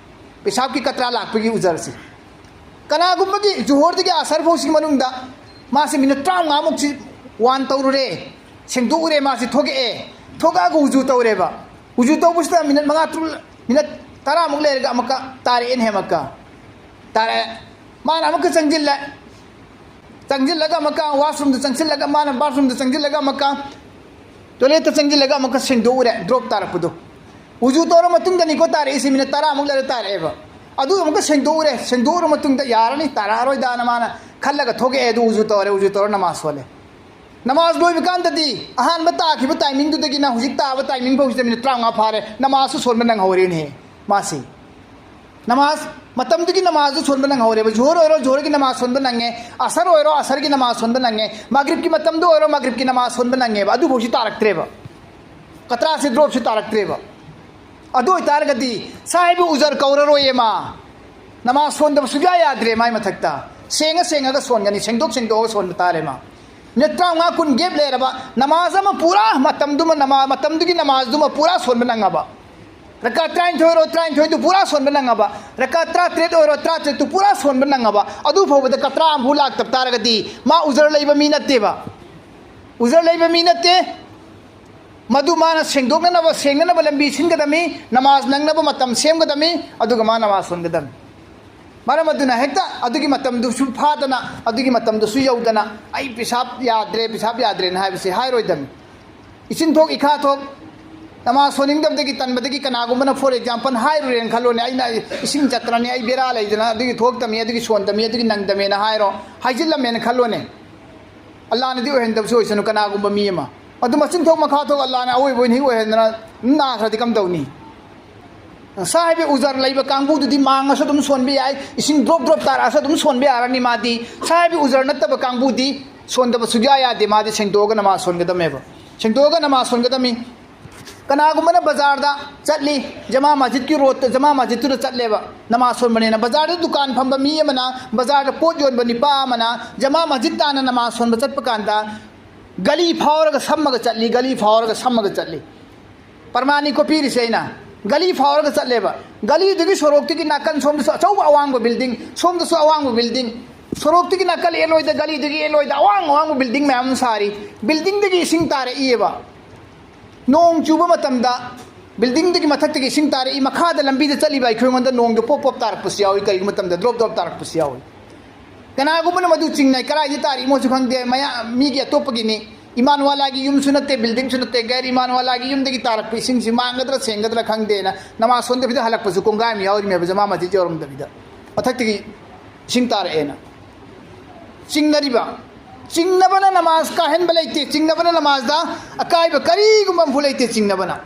ꯄꯤꯁꯥꯕꯀꯤ ꯀꯇ꯭ꯔꯥ ꯂꯥꯛꯄꯒꯤ ꯎꯖꯔꯁꯤ꯫ ꯀꯅꯥꯒꯨꯝꯕꯒꯤ ꯖꯨꯍꯣꯔꯗꯒꯤ ꯑꯁꯔ ꯐꯥꯎꯁꯤꯒꯤ ꯃꯅꯨꯡꯗ ꯃꯥꯁꯤ ꯃꯤꯅꯠ ꯇꯔꯥꯃꯉꯥꯃꯨꯛꯁꯤ ꯋꯥꯟ ꯇꯧꯔꯨꯔꯦ, ꯁꯦꯡꯗꯣꯛꯎꯔꯦ, ꯃꯥꯁꯤ ꯊꯣꯛꯂꯛꯑꯦ, ꯊꯣꯛꯂꯛꯑꯒ ꯎꯖꯨ ꯇꯧꯔꯦꯕ꯫ ꯎꯖꯨ ꯇꯧꯕꯁꯤꯗ ꯃꯤꯅꯠ ꯃꯉꯥ, ꯇꯔꯨꯛ, ꯃꯤꯅꯠ ꯇꯔꯥꯃꯨꯛ ꯂꯩꯔꯒ ꯑꯃꯨꯛꯀ ꯇꯥꯔꯛꯑꯦꯅꯦ, ꯑꯃꯨꯛꯀ ꯇꯥꯔꯛꯑꯦ꯫ ꯃꯥꯅ ꯑꯃꯨꯛꯀ ꯆꯪꯁꯤꯜꯂꯦ, ꯆꯪꯁꯤꯜꯂꯒ ꯑꯃꯨꯛꯀ ꯋꯥꯁꯔꯨꯝꯗ ꯆꯪꯁꯤꯜꯂꯒ, ꯃꯥꯅ ꯕꯥꯠꯔꯨꯝꯗ ꯆꯪꯁꯤꯜꯂꯒ ꯑꯃꯨꯛꯀ ꯇꯣꯏꯂꯦꯠꯇ ꯆꯪꯁꯤꯜꯂꯒ ꯑꯃꯨꯛꯀ ꯁꯦꯡꯗꯣꯛꯎꯔꯦ, ꯗ꯭ꯔꯣꯞ ꯇꯥꯔꯛꯄꯗꯣ꯫ ꯎꯖꯨ ꯇꯧꯔ ꯃꯇꯨꯡꯗꯅꯤꯀꯣ ꯇꯥꯔꯛꯏꯁꯦ, ꯃꯤꯅꯠ ꯇꯔꯥꯃꯨꯛ ꯂꯩꯔ ꯇꯥꯔꯛꯑꯦꯕ꯫ ꯑꯗꯨ ꯑꯃꯨꯛꯀ ꯁꯦꯡꯗꯣꯛꯎꯔꯦ, ꯁꯦꯡꯗꯣꯛꯎꯔ ꯃꯇꯨꯡꯗ ꯌꯥꯔꯅꯤ, ꯇꯥꯔꯛꯑꯔꯣꯏꯗꯥꯅ ꯃꯥꯅ ꯈꯜꯂꯒ ꯊꯣꯛꯂꯛꯑꯦ꯫ ꯑꯗꯨ ꯎꯖꯨ ꯇꯧꯔꯦ, ꯎꯖꯨ ꯇꯧꯔ ꯅꯃꯥꯖ ꯁꯣꯜꯂꯦ꯫ ꯅꯃꯥꯖ ꯂꯣꯏꯕ ꯀꯥꯟꯗꯗꯤ ꯑꯍꯥꯟꯕ ꯇꯥꯈꯤꯕ ꯇꯥꯏꯃꯤꯡꯗꯨꯗꯒꯤꯅ ꯍꯧꯖꯤꯛ ꯇꯥꯕ ꯇꯥꯏꯃꯤꯡ ꯐꯥꯎꯁꯤꯗ ꯃꯤꯅꯤꯠ ꯇꯔꯥꯃꯉꯥ ꯐꯥꯔꯦ, ꯅꯃꯥꯖꯁꯨ ꯁꯣꯟꯕ ꯅꯪꯍꯧꯔꯦꯅꯦꯍꯦ ꯃꯥꯁꯤ꯫ ꯅꯃꯥꯖ ꯃꯇꯝꯗꯨꯒꯤ ꯅꯃꯥꯖꯁꯨ ꯁꯣꯟꯕ ꯅꯪꯍꯧꯔꯦꯕ꯫ ꯖꯨꯍꯣꯔ ꯑꯣꯏꯔꯣ, ꯖꯨꯍꯣꯔꯒꯤ ꯅꯃꯥꯖ ꯁꯣꯟꯕ ꯅꯪꯉꯦ꯫ ꯑꯁꯔ ꯑꯣꯏꯔꯣ, ꯑꯁꯔꯒꯤ ꯅꯃꯥꯖ ꯁꯣꯟꯕ ꯅꯪꯉꯦ꯫ ꯃꯥꯒ꯭ꯔꯤꯕꯀꯤ ꯃꯇꯝꯗ ꯑꯣꯏꯔꯣ, ꯃꯥꯒ꯭ꯔꯤꯕꯀꯤ ꯅꯃꯥꯖ ꯁꯣꯟꯕ ꯅꯪꯉꯦꯕ꯫ ꯑꯗꯨꯐꯥꯎꯁꯤ ꯇꯥꯔꯛꯇ꯭ꯔꯦꯕ, ꯀꯇ꯭ꯔꯥꯁꯤ, ꯗ꯭ꯔꯣꯞꯁꯤ ꯇꯥꯔꯛꯇ꯭ꯔꯦꯕ꯫ ꯑꯗꯨ ꯑꯣꯏꯇꯥꯔꯒꯗꯤ ꯁꯥꯍꯤꯕ ꯎꯖꯔ ꯀꯧꯔꯔꯣꯏꯌꯦ ꯃꯥ꯫ ꯅꯃꯥꯖ ꯁꯣꯟꯗꯕ ꯁꯨꯡꯌꯥ ꯌꯥꯗ꯭ꯔꯦ ꯃꯥꯏ ꯃꯊꯛꯇ꯫ ꯁꯦꯡꯉ ꯁꯦꯡꯉꯒ ꯁꯣꯟꯒꯅꯤ, ꯁꯦꯡꯗꯣꯛ ꯁꯦꯡꯗꯣꯛꯑꯒ ꯁꯣꯟꯕ ꯇꯥꯔꯦ ꯃꯥ꯫ ꯃꯤꯅꯠ ꯇꯔꯥꯃꯉꯥ ꯀꯨꯟ ꯒꯦꯞ ꯂꯩꯔꯕ ꯅꯃꯥꯖ ꯑꯃ ꯄꯨꯔꯥ ꯃꯇꯝꯗꯨꯃ ꯅꯃꯥ-, ꯃꯇꯝꯗꯨꯒꯤ ꯅꯃꯥꯖꯗꯨꯃ ꯄꯨꯔꯥ ꯁꯣꯟꯕ ꯅꯪꯉꯕ꯫ ꯔꯀꯥ ꯇꯔꯥꯅꯤꯊꯣꯏ ꯑꯣꯏꯔꯣ, ꯇꯔꯥꯅꯤꯊꯣꯏꯗꯨ ꯄꯨꯔꯥ ꯁꯣꯟꯕ ꯅꯪꯉꯕ, ꯔꯀꯥ ꯇꯔꯥꯇꯔꯦꯠ ꯑꯣꯏꯔꯣ, ꯇꯔꯥꯇꯔꯦꯠꯇꯨ ꯄꯨꯔꯥ ꯁꯣꯟꯕ ꯅꯪꯉꯕ, ꯑꯗꯨ ꯐꯥꯎꯕꯗ ꯀꯇ꯭ꯔꯥ ꯑꯃꯐꯥꯎ ꯂꯥꯛꯇꯕ ꯇꯥꯔꯒꯗꯤ ꯃꯥ ꯎꯖꯔ ꯂꯩꯕ ꯃꯤ ꯅꯠꯇꯦꯕ꯫ ꯎꯖꯔ ꯂꯩꯕ ꯃꯤ ꯅꯠꯇꯦ꯫ ꯃꯗꯨ ꯃꯥꯅ ꯁꯦꯡꯗꯣꯛꯅꯅꯕ, ꯁꯦꯡꯅꯅꯕ ꯂꯝꯕꯤ ꯁꯤꯟꯒꯗꯕꯅꯤ, ꯅꯃꯥꯖ ꯅꯪꯅꯕ ꯃꯇꯝ ꯁꯦꯝꯒꯗꯕꯅꯤ, ꯑꯗꯨꯒ ꯃꯥ ꯅꯃꯥꯖ ꯁꯣꯟꯒꯗꯕꯅꯤ꯫ ꯃꯔꯝ ꯑꯗꯨꯅ ꯍꯦꯛꯇ ꯑꯗꯨꯒꯤ ꯃꯇꯝꯗꯨꯁꯨ ꯐꯥꯗꯅ, ꯑꯗꯨꯒꯤ ꯃꯇꯝꯗꯨꯁꯨ ꯌꯧꯗꯅ, "ꯑꯩ ꯄꯤꯁꯥꯞ ꯌꯥꯗ꯭ꯔꯦ, ꯄꯤꯁꯥꯞ ꯌꯥꯗ꯭ꯔꯦꯅ" ꯍꯥꯏꯕꯁꯤ ꯍꯥꯏꯔꯣꯏꯗꯕꯅꯤ꯫ ꯏꯆꯤꯟ ꯊꯣꯛ ꯏꯈꯥ ꯊꯣꯛ, ꯅꯃꯥꯖ ꯁꯣꯟꯅꯤꯡꯗꯕꯗꯒꯤ, ꯇꯟꯕꯗꯒꯤ ꯀꯅꯥꯒꯨꯝꯕꯅ, for example, ꯍꯥꯏꯔꯨꯔꯦꯅ ꯈꯜꯂꯣꯅꯦ, "ꯑꯩꯅ ꯏꯁꯤꯡ ꯆꯠꯇ꯭ꯔꯅꯤ, ꯑꯩ ꯕꯦꯔꯥ ꯂꯩꯗꯅ, ꯑꯗꯨꯒꯤ ꯊꯣꯛꯇꯃꯤ, ꯑꯗꯨꯒꯤ ꯁꯣꯟꯗꯃꯤ, ꯑꯗꯨꯒꯤ ꯅꯪꯗꯃꯦꯅ" ꯍꯥꯏꯔꯣ, ꯍꯥꯏꯖꯤꯜꯂꯝꯃꯦꯅ ꯈꯜꯂꯣꯅꯦ꯫ ꯑꯜꯂꯥꯅꯗꯤ ꯑꯣꯏꯍꯟꯗꯕꯁꯨ ꯑꯣꯏꯁꯅꯨ ꯀꯅꯥꯒꯨꯝꯕ ꯃꯤ ꯑꯃ꯫ ꯑꯗꯨ ꯃꯆꯤꯟ ꯊꯣꯛ ꯃꯈꯥ ꯊꯣꯛ ꯑꯜꯂꯥꯅ ꯑꯋꯣꯏꯕ ꯑꯣꯏꯅ ꯍꯦꯛ ꯑꯣꯏꯍꯟꯗꯅ ꯑꯗꯨꯝ ꯅꯥꯈ꯭ꯔꯗꯤ ꯀꯝꯗꯧꯅꯤ? ꯁꯥꯍꯤꯕꯤ ꯎꯖꯔ ꯂꯩꯕ ꯀꯥꯡꯕꯨꯗꯨꯗꯤ ꯃꯥꯡꯉꯁꯨ ꯑꯗꯨꯝ ꯁꯣꯟꯕ ꯌꯥꯏ, ꯏꯁꯤꯡ ꯗ꯭ꯔꯣꯞ ꯗ꯭ꯔꯣꯞ ꯇꯥꯔꯛꯑꯁꯨ ꯑꯗꯨꯝ ꯁꯣꯟꯕ ꯌꯥꯔꯅꯤ ꯃꯥꯗꯤ꯫ ꯁꯥꯍꯤꯕꯤ ꯎꯖꯔ ꯅꯠꯇꯕ ꯀꯥꯡꯕꯨꯗꯤ ꯁꯣꯟꯗꯕ ꯁꯨꯛꯌꯥ ꯌꯥꯗꯦ, ꯃꯥꯗꯤ ꯁꯦꯡꯗꯣꯛꯑꯒ ꯅꯃꯥꯖ ꯁꯣꯟꯒꯗꯕꯅꯦꯕ, ꯁꯦꯡꯗꯣꯛꯑꯒ ꯅꯃꯥꯖ ꯁꯣꯟꯒꯗꯕꯅꯤ꯫ ꯀꯅꯥꯒꯨꯝꯕꯅ ꯕꯖꯥꯔꯗ ꯆꯠꯂꯤ, ꯖꯃꯥ ꯃꯁꯖꯤꯗꯀꯤ ꯔꯣꯗꯇ, ꯖꯃꯥ ꯃꯁꯖꯤꯗꯇꯨꯗ ꯆꯠꯂꯦꯕ, ꯅꯃꯥꯖ ꯁꯣꯟꯕꯅꯦꯅ꯫ ꯕꯖꯥꯔꯗ ꯗꯨꯀꯥꯟ ꯐꯝꯕ ꯃꯤ ꯑꯃꯅ, ꯕꯖꯥꯔꯗ ꯄꯣꯠ ꯌꯣꯟꯕ ꯅꯤꯄꯥ ꯑꯃꯅ ꯖꯃꯥ ꯃꯁꯖꯤꯗ ꯇꯥꯟꯅ ꯅꯃꯥꯖ ꯁꯣꯟꯕ ꯆꯠꯄ ꯀꯥꯟꯗ, ꯒꯂꯤ ꯐꯥꯎꯔꯒ ꯁꯝꯃꯒ ꯆꯠꯂꯤ, ꯒꯂꯤ ꯐꯥꯎꯔꯒ ꯁꯝꯃꯒ ꯆꯠꯂꯤ꯫ ꯄ꯭ꯔꯃꯥꯟꯅꯤꯀꯣ ꯄꯤꯔꯤꯁꯦ ꯑꯩꯅ꯫ ꯒꯂꯤ ꯐꯥꯎꯔꯒ ꯆꯠꯂꯦꯕ꯫ ꯒꯂꯤꯗꯨꯒꯤ ꯁꯣꯔꯣꯛꯇꯨꯒꯤ ꯅꯥꯀꯟ ꯁꯣꯝꯗꯁꯨ ꯑꯆꯧꯕ ꯑꯋꯥꯡꯕ ꯕꯤꯜꯗꯤꯡ, ꯁꯣꯝꯗꯁꯨ ꯑꯋꯥꯡꯕ ꯕꯤꯜꯗꯤꯡ, ꯁꯣꯔꯣꯛꯇꯨꯒꯤ ꯅꯥꯀꯜ ꯑꯦꯜ ꯑꯣꯏꯗ, ꯒꯂꯤꯗꯨꯒꯤ ꯑꯦꯜ ꯑꯣꯏꯗ ꯑꯋꯥꯡ ꯑꯋꯥꯡꯕ ꯕꯤꯜꯗꯤꯡ ꯃꯌꯥꯝ ꯑꯃ ꯁꯥꯔꯤ꯫ ꯕꯤꯜꯗꯤꯡꯗꯒꯤ ꯏꯁꯤꯡ ꯇꯥꯔꯛꯏꯑꯕ꯫ ꯅꯣꯡ ꯆꯨꯕ ꯃꯇꯝꯗ ꯕꯤꯜꯗꯤꯡꯗꯨꯒꯤ ꯃꯊꯛꯇꯒꯤ ꯏꯁꯤꯡ ꯇꯥꯔꯛꯏ, ꯃꯈꯥꯗ ꯂꯝꯕꯤꯗ ꯆꯠꯂꯤꯕ ꯑꯩꯈꯣꯏꯉꯣꯟꯗ ꯅꯣꯡꯗꯣ ꯄꯣꯞ ꯄꯣꯞ ꯇꯥꯔꯛꯄꯁꯨ ꯌꯥꯎꯏ, ꯀꯔꯤꯒꯨꯝꯕ ꯃꯇꯝꯗ ꯗ꯭ꯔꯣꯞ ꯗ꯭ꯔꯣꯞ ꯇꯥꯔꯛꯄꯁꯨ ꯌꯥꯎꯏ꯫ ꯀꯅꯥꯒꯨꯝꯕꯅ ꯃꯗꯨ ꯆꯤꯡꯅꯩ, ꯀꯗꯥꯏꯗꯒꯤ ꯇꯥꯔꯤꯃꯣꯁꯨ ꯈꯪꯗꯦ, ꯃꯌꯥ-, ꯃꯤꯒꯤ ꯑꯇꯣꯞꯄꯒꯤꯅꯤ, ꯏꯃꯥꯟꯋꯥꯂꯥꯒꯤ ꯌꯨꯝꯁꯨ ꯅꯠꯇꯦ, ꯕꯤꯜꯗꯤꯡꯁꯨ ꯅꯠꯇꯦ, ꯒꯩꯔ ꯏꯃꯥꯟꯋꯥꯂꯥꯒꯤ ꯌꯨꯝꯗꯒꯤ ꯇꯥꯔꯛꯄ ꯏꯁꯤꯡꯁꯤ ꯃꯥꯡꯒꯗ꯭ꯔꯥ ꯁꯦꯡꯒꯗ꯭ꯔꯥ ꯈꯪꯗꯦꯅ ꯅꯃꯥꯖ ꯁꯣꯟꯗꯕꯤꯗ ꯍꯜꯂꯛꯄꯁꯨ ꯀꯣꯡꯒꯥꯏ ꯑꯃ ꯌꯥꯎꯔꯤꯃꯦꯕ, ꯖꯃꯥ ꯃꯁꯖꯤꯗ ꯌꯧꯔꯝꯗꯕꯤꯗ ꯃꯊꯛꯇꯒꯤ ꯏꯁꯤꯡ ꯇꯥꯔꯛꯑꯦꯅ꯫ ꯆꯤꯡꯅꯔꯤꯕ, ꯆꯤꯡꯅꯕꯅ ꯅꯃꯥꯖ ꯀꯥꯏꯍꯟꯕ ꯂꯩꯇꯦ, ꯆꯤꯡꯅꯕꯅ ꯅꯃꯥꯖꯗ ꯑꯀꯥꯏꯕ ꯀꯔꯤꯒꯨꯝꯕ ꯑꯃꯐꯥꯎ ꯂꯩꯇꯦ꯫ ꯆꯤꯡꯅꯕꯅ,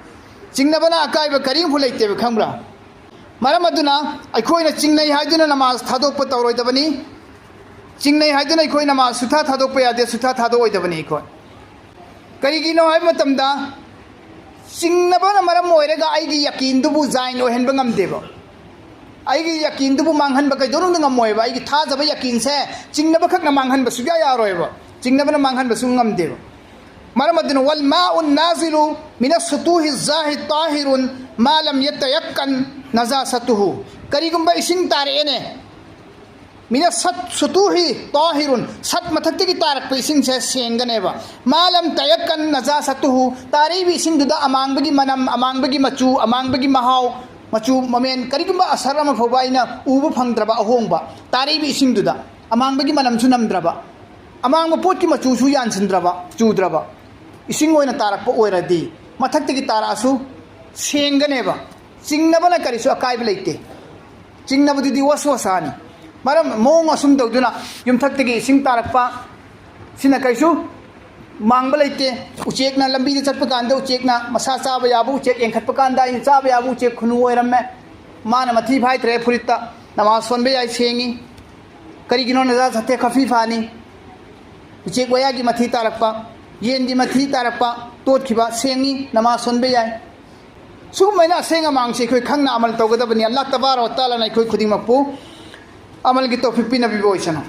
ꯆꯤꯡꯅꯕꯅ ꯑꯀꯥꯏꯕ ꯀꯔꯤꯝꯐꯥꯎ ꯂꯩꯇꯦꯕ, ꯈꯪꯕ꯭ꯔꯥ? ꯃꯔꯝ ꯑꯗꯨꯅ ꯑꯩꯈꯣꯏꯅ ꯆꯤꯡꯅꯩ ꯍꯥꯏꯗꯨꯅ ꯅꯃꯥꯖ ꯊꯥꯗꯣꯛꯄ ꯇꯧꯔꯣꯏꯗꯕꯅꯤ꯫ ꯆꯤꯡꯅꯩ ꯍꯥꯏꯗꯨꯅ ꯑꯩꯈꯣꯏ ꯅꯃꯥꯖ ꯁꯨꯊꯥ ꯊꯥꯗꯣꯛꯄ ꯌꯥꯗꯦ, ꯁꯨꯊꯥ ꯊꯥꯗꯣꯛꯑꯣꯏꯗꯕꯅꯤ ꯑꯩꯈꯣꯏ꯫ ꯀꯔꯤꯒꯤꯅꯣ ꯍꯥꯏꯕ ꯃꯇꯝꯗ, ꯆꯤꯡꯅꯕꯅ ꯃꯔꯝ ꯑꯣꯏꯔꯒ ꯑꯩꯒꯤ ꯌꯥꯀꯤꯟꯗꯨꯕꯨ ꯖꯥꯏꯟ ꯑꯣꯏꯍꯟꯕ ꯉꯝꯗꯦꯕ꯫ ꯑꯩꯒꯤ ꯌꯥꯀꯤꯟꯗꯨꯕꯨ ꯃꯥꯡꯍꯟꯕ ꯀꯩꯗꯧꯅꯨꯡꯗ ꯉꯝꯃꯣꯏꯕ, ꯑꯩꯒꯤ ꯊꯥꯖꯕ ꯌꯥꯀꯤꯟꯁꯦ ꯆꯤꯡꯅꯕ ꯈꯛꯅ ꯃꯥꯡꯍꯟꯕ ꯁꯨꯛꯌꯥ ꯌꯥꯔꯣꯏꯕ, ꯆꯤꯡꯅꯕꯅ ꯃꯥꯡꯍꯟꯕ ꯁꯨꯡ ꯉꯝꯗꯦꯕ꯫ ꯃꯔꯝ ꯑꯗꯨꯅ, "ꯋꯜ ꯃꯥꯎꯟ ꯅꯥꯖꯤꯂꯨ ꯃꯤꯅ ꯁꯨꯇꯨꯍꯤ ꯖꯥꯍꯤ ꯇꯥꯍꯤꯔꯨꯟ ꯃꯥ ꯂꯝ ꯌꯠꯇꯌꯛꯀꯟ ꯅꯖꯥꯁꯇꯨꯍꯨ꯫ ꯀꯔꯤꯒꯨꯝꯕ ꯏꯁꯤꯡ ꯇꯥꯔꯛꯑꯦꯅꯦ, ꯃꯤꯅ ꯁꯠ ꯁꯨꯇꯨꯍꯤ ꯇꯥꯍꯤꯔꯨꯟ, ꯁꯠ ꯃꯊꯛꯇꯒꯤ ꯇꯥꯔꯛꯄ ꯏꯁꯤꯡꯁꯦ ꯁꯦꯡꯒꯅꯦꯕ꯫ ꯃꯥ ꯂꯝ ꯇꯌꯛꯀꯟ ꯅꯖꯥꯁꯇꯨꯍꯨ, ꯇꯥꯔꯛꯏꯕ ꯏꯁꯤꯡꯗꯨꯗ ꯑꯃꯥꯡꯕꯒꯤ ꯃꯅꯝ, ꯑꯃꯥꯡꯕꯒꯤ ꯃꯆꯨ, ꯑꯃꯥꯡꯕꯒꯤ ꯃꯍꯥꯎ, ꯃꯆꯨ ꯃꯃꯦꯟ, ꯀꯔꯤꯒꯨꯝꯕ ꯑꯁꯔ ꯑꯃ ꯐꯥꯎꯕ ꯑꯩꯅ ꯎꯕ ꯐꯪꯗ꯭ꯔꯕ ꯑꯍꯣꯡꯕ, ꯇꯥꯔꯛꯏꯕ ꯏꯁꯤꯡꯗꯨꯗ ꯑꯃꯥꯡꯕꯒꯤ ꯃꯅꯝꯁꯨ ꯅꯝꯗ꯭ꯔꯕ, ꯑꯃꯥꯡꯕ ꯄꯣꯠꯀꯤ ꯃꯆꯨꯁꯨ ꯌꯥꯟꯁꯤꯟꯗ꯭ꯔꯕ, ꯆꯨꯗ꯭ꯔꯕ ꯏꯁꯤꯡ ꯑꯣꯏꯅ ꯇꯥꯔꯛꯄ ꯑꯣꯏꯔꯗꯤ, ꯃꯊꯛꯇꯒꯤ ꯇꯥꯔꯛꯑꯁꯨ ꯁꯦꯡꯒꯅꯦꯕ꯫ ꯆꯤꯡꯅꯕꯅ ꯀꯔꯤꯁꯨ ꯑꯀꯥꯏꯕ ꯂꯩꯇꯦ꯫ ꯆꯤꯡꯅꯕꯗꯨꯗꯤ ꯋꯁꯋꯁꯥꯅꯤ꯫ ꯃꯔꯝ, ꯃꯑꯣꯡ ꯑꯁꯨꯝ ꯇꯧꯗꯨꯅ ꯌꯨꯝꯊꯛꯇꯒꯤ ꯏꯁꯤꯡ ꯇꯥꯔꯛꯄ ꯁꯤꯅ ꯀꯩꯁꯨ ꯃꯥꯡꯕ ꯂꯩꯇꯦ꯫ ꯎꯆꯦꯛꯅ ꯂꯝꯕꯤꯗ ꯆꯠꯄ ꯀꯥꯟꯗ ꯎꯆꯦꯛꯅ ꯃꯁꯥ ꯆꯥꯕ ꯌꯥꯕ ꯎꯆꯦꯛ ꯌꯦꯡꯈꯠꯄ ꯀꯥꯟꯗ ꯑꯩꯅ ꯆꯥꯕ ꯌꯥꯕ ꯎꯆꯦꯛ ꯈꯨꯅꯨ ꯑꯣꯏꯔꯝꯃꯦ꯫ ꯃꯥꯅ ꯃꯊꯤ ꯐꯥꯏꯗ꯭ꯔꯦ ꯐꯨꯔꯤꯠꯇ, ꯅꯃꯥꯖ ꯁꯣꯟꯕ ꯌꯥꯏ, ꯁꯦꯡꯉꯤ꯫ ꯀꯔꯤꯒꯤꯅꯣ? ꯅꯖꯥ ꯁꯠꯇꯦ ꯈꯐꯤꯐꯥꯅꯤ꯫ ꯎꯆꯦꯛ ꯋꯥꯌꯥꯒꯤ ꯃꯊꯤ ꯇꯥꯔꯛꯄ, ꯌꯦꯟꯒꯤ ꯃꯊꯤ ꯇꯥꯔꯛꯄ, ꯇꯣꯠꯈꯤꯕ, ꯁꯦꯡꯉꯤ, ꯅꯃꯥꯖ ꯁꯣꯟꯕ ꯌꯥꯏ꯫ ꯁꯤꯒꯨꯝꯕ ꯑꯁꯦꯡ ꯑꯃꯥꯡꯁꯤ ꯑꯩꯈꯣꯏ ꯈꯪꯅ ꯑꯃꯜ ꯇꯧꯒꯗꯕꯅꯤ꯫ ꯑꯜꯂꯥꯍ ꯇꯕꯥꯔꯛ ꯋ ꯇꯥꯂꯥꯅ ꯑꯩꯈꯣꯏ ꯈꯨꯗꯤꯡꯃꯛꯄꯨ ꯑꯃꯜꯒꯤ ꯇꯧꯐꯤꯛ ꯄꯤꯅꯕꯤꯕ ꯑꯣꯏꯁꯅꯨ꯫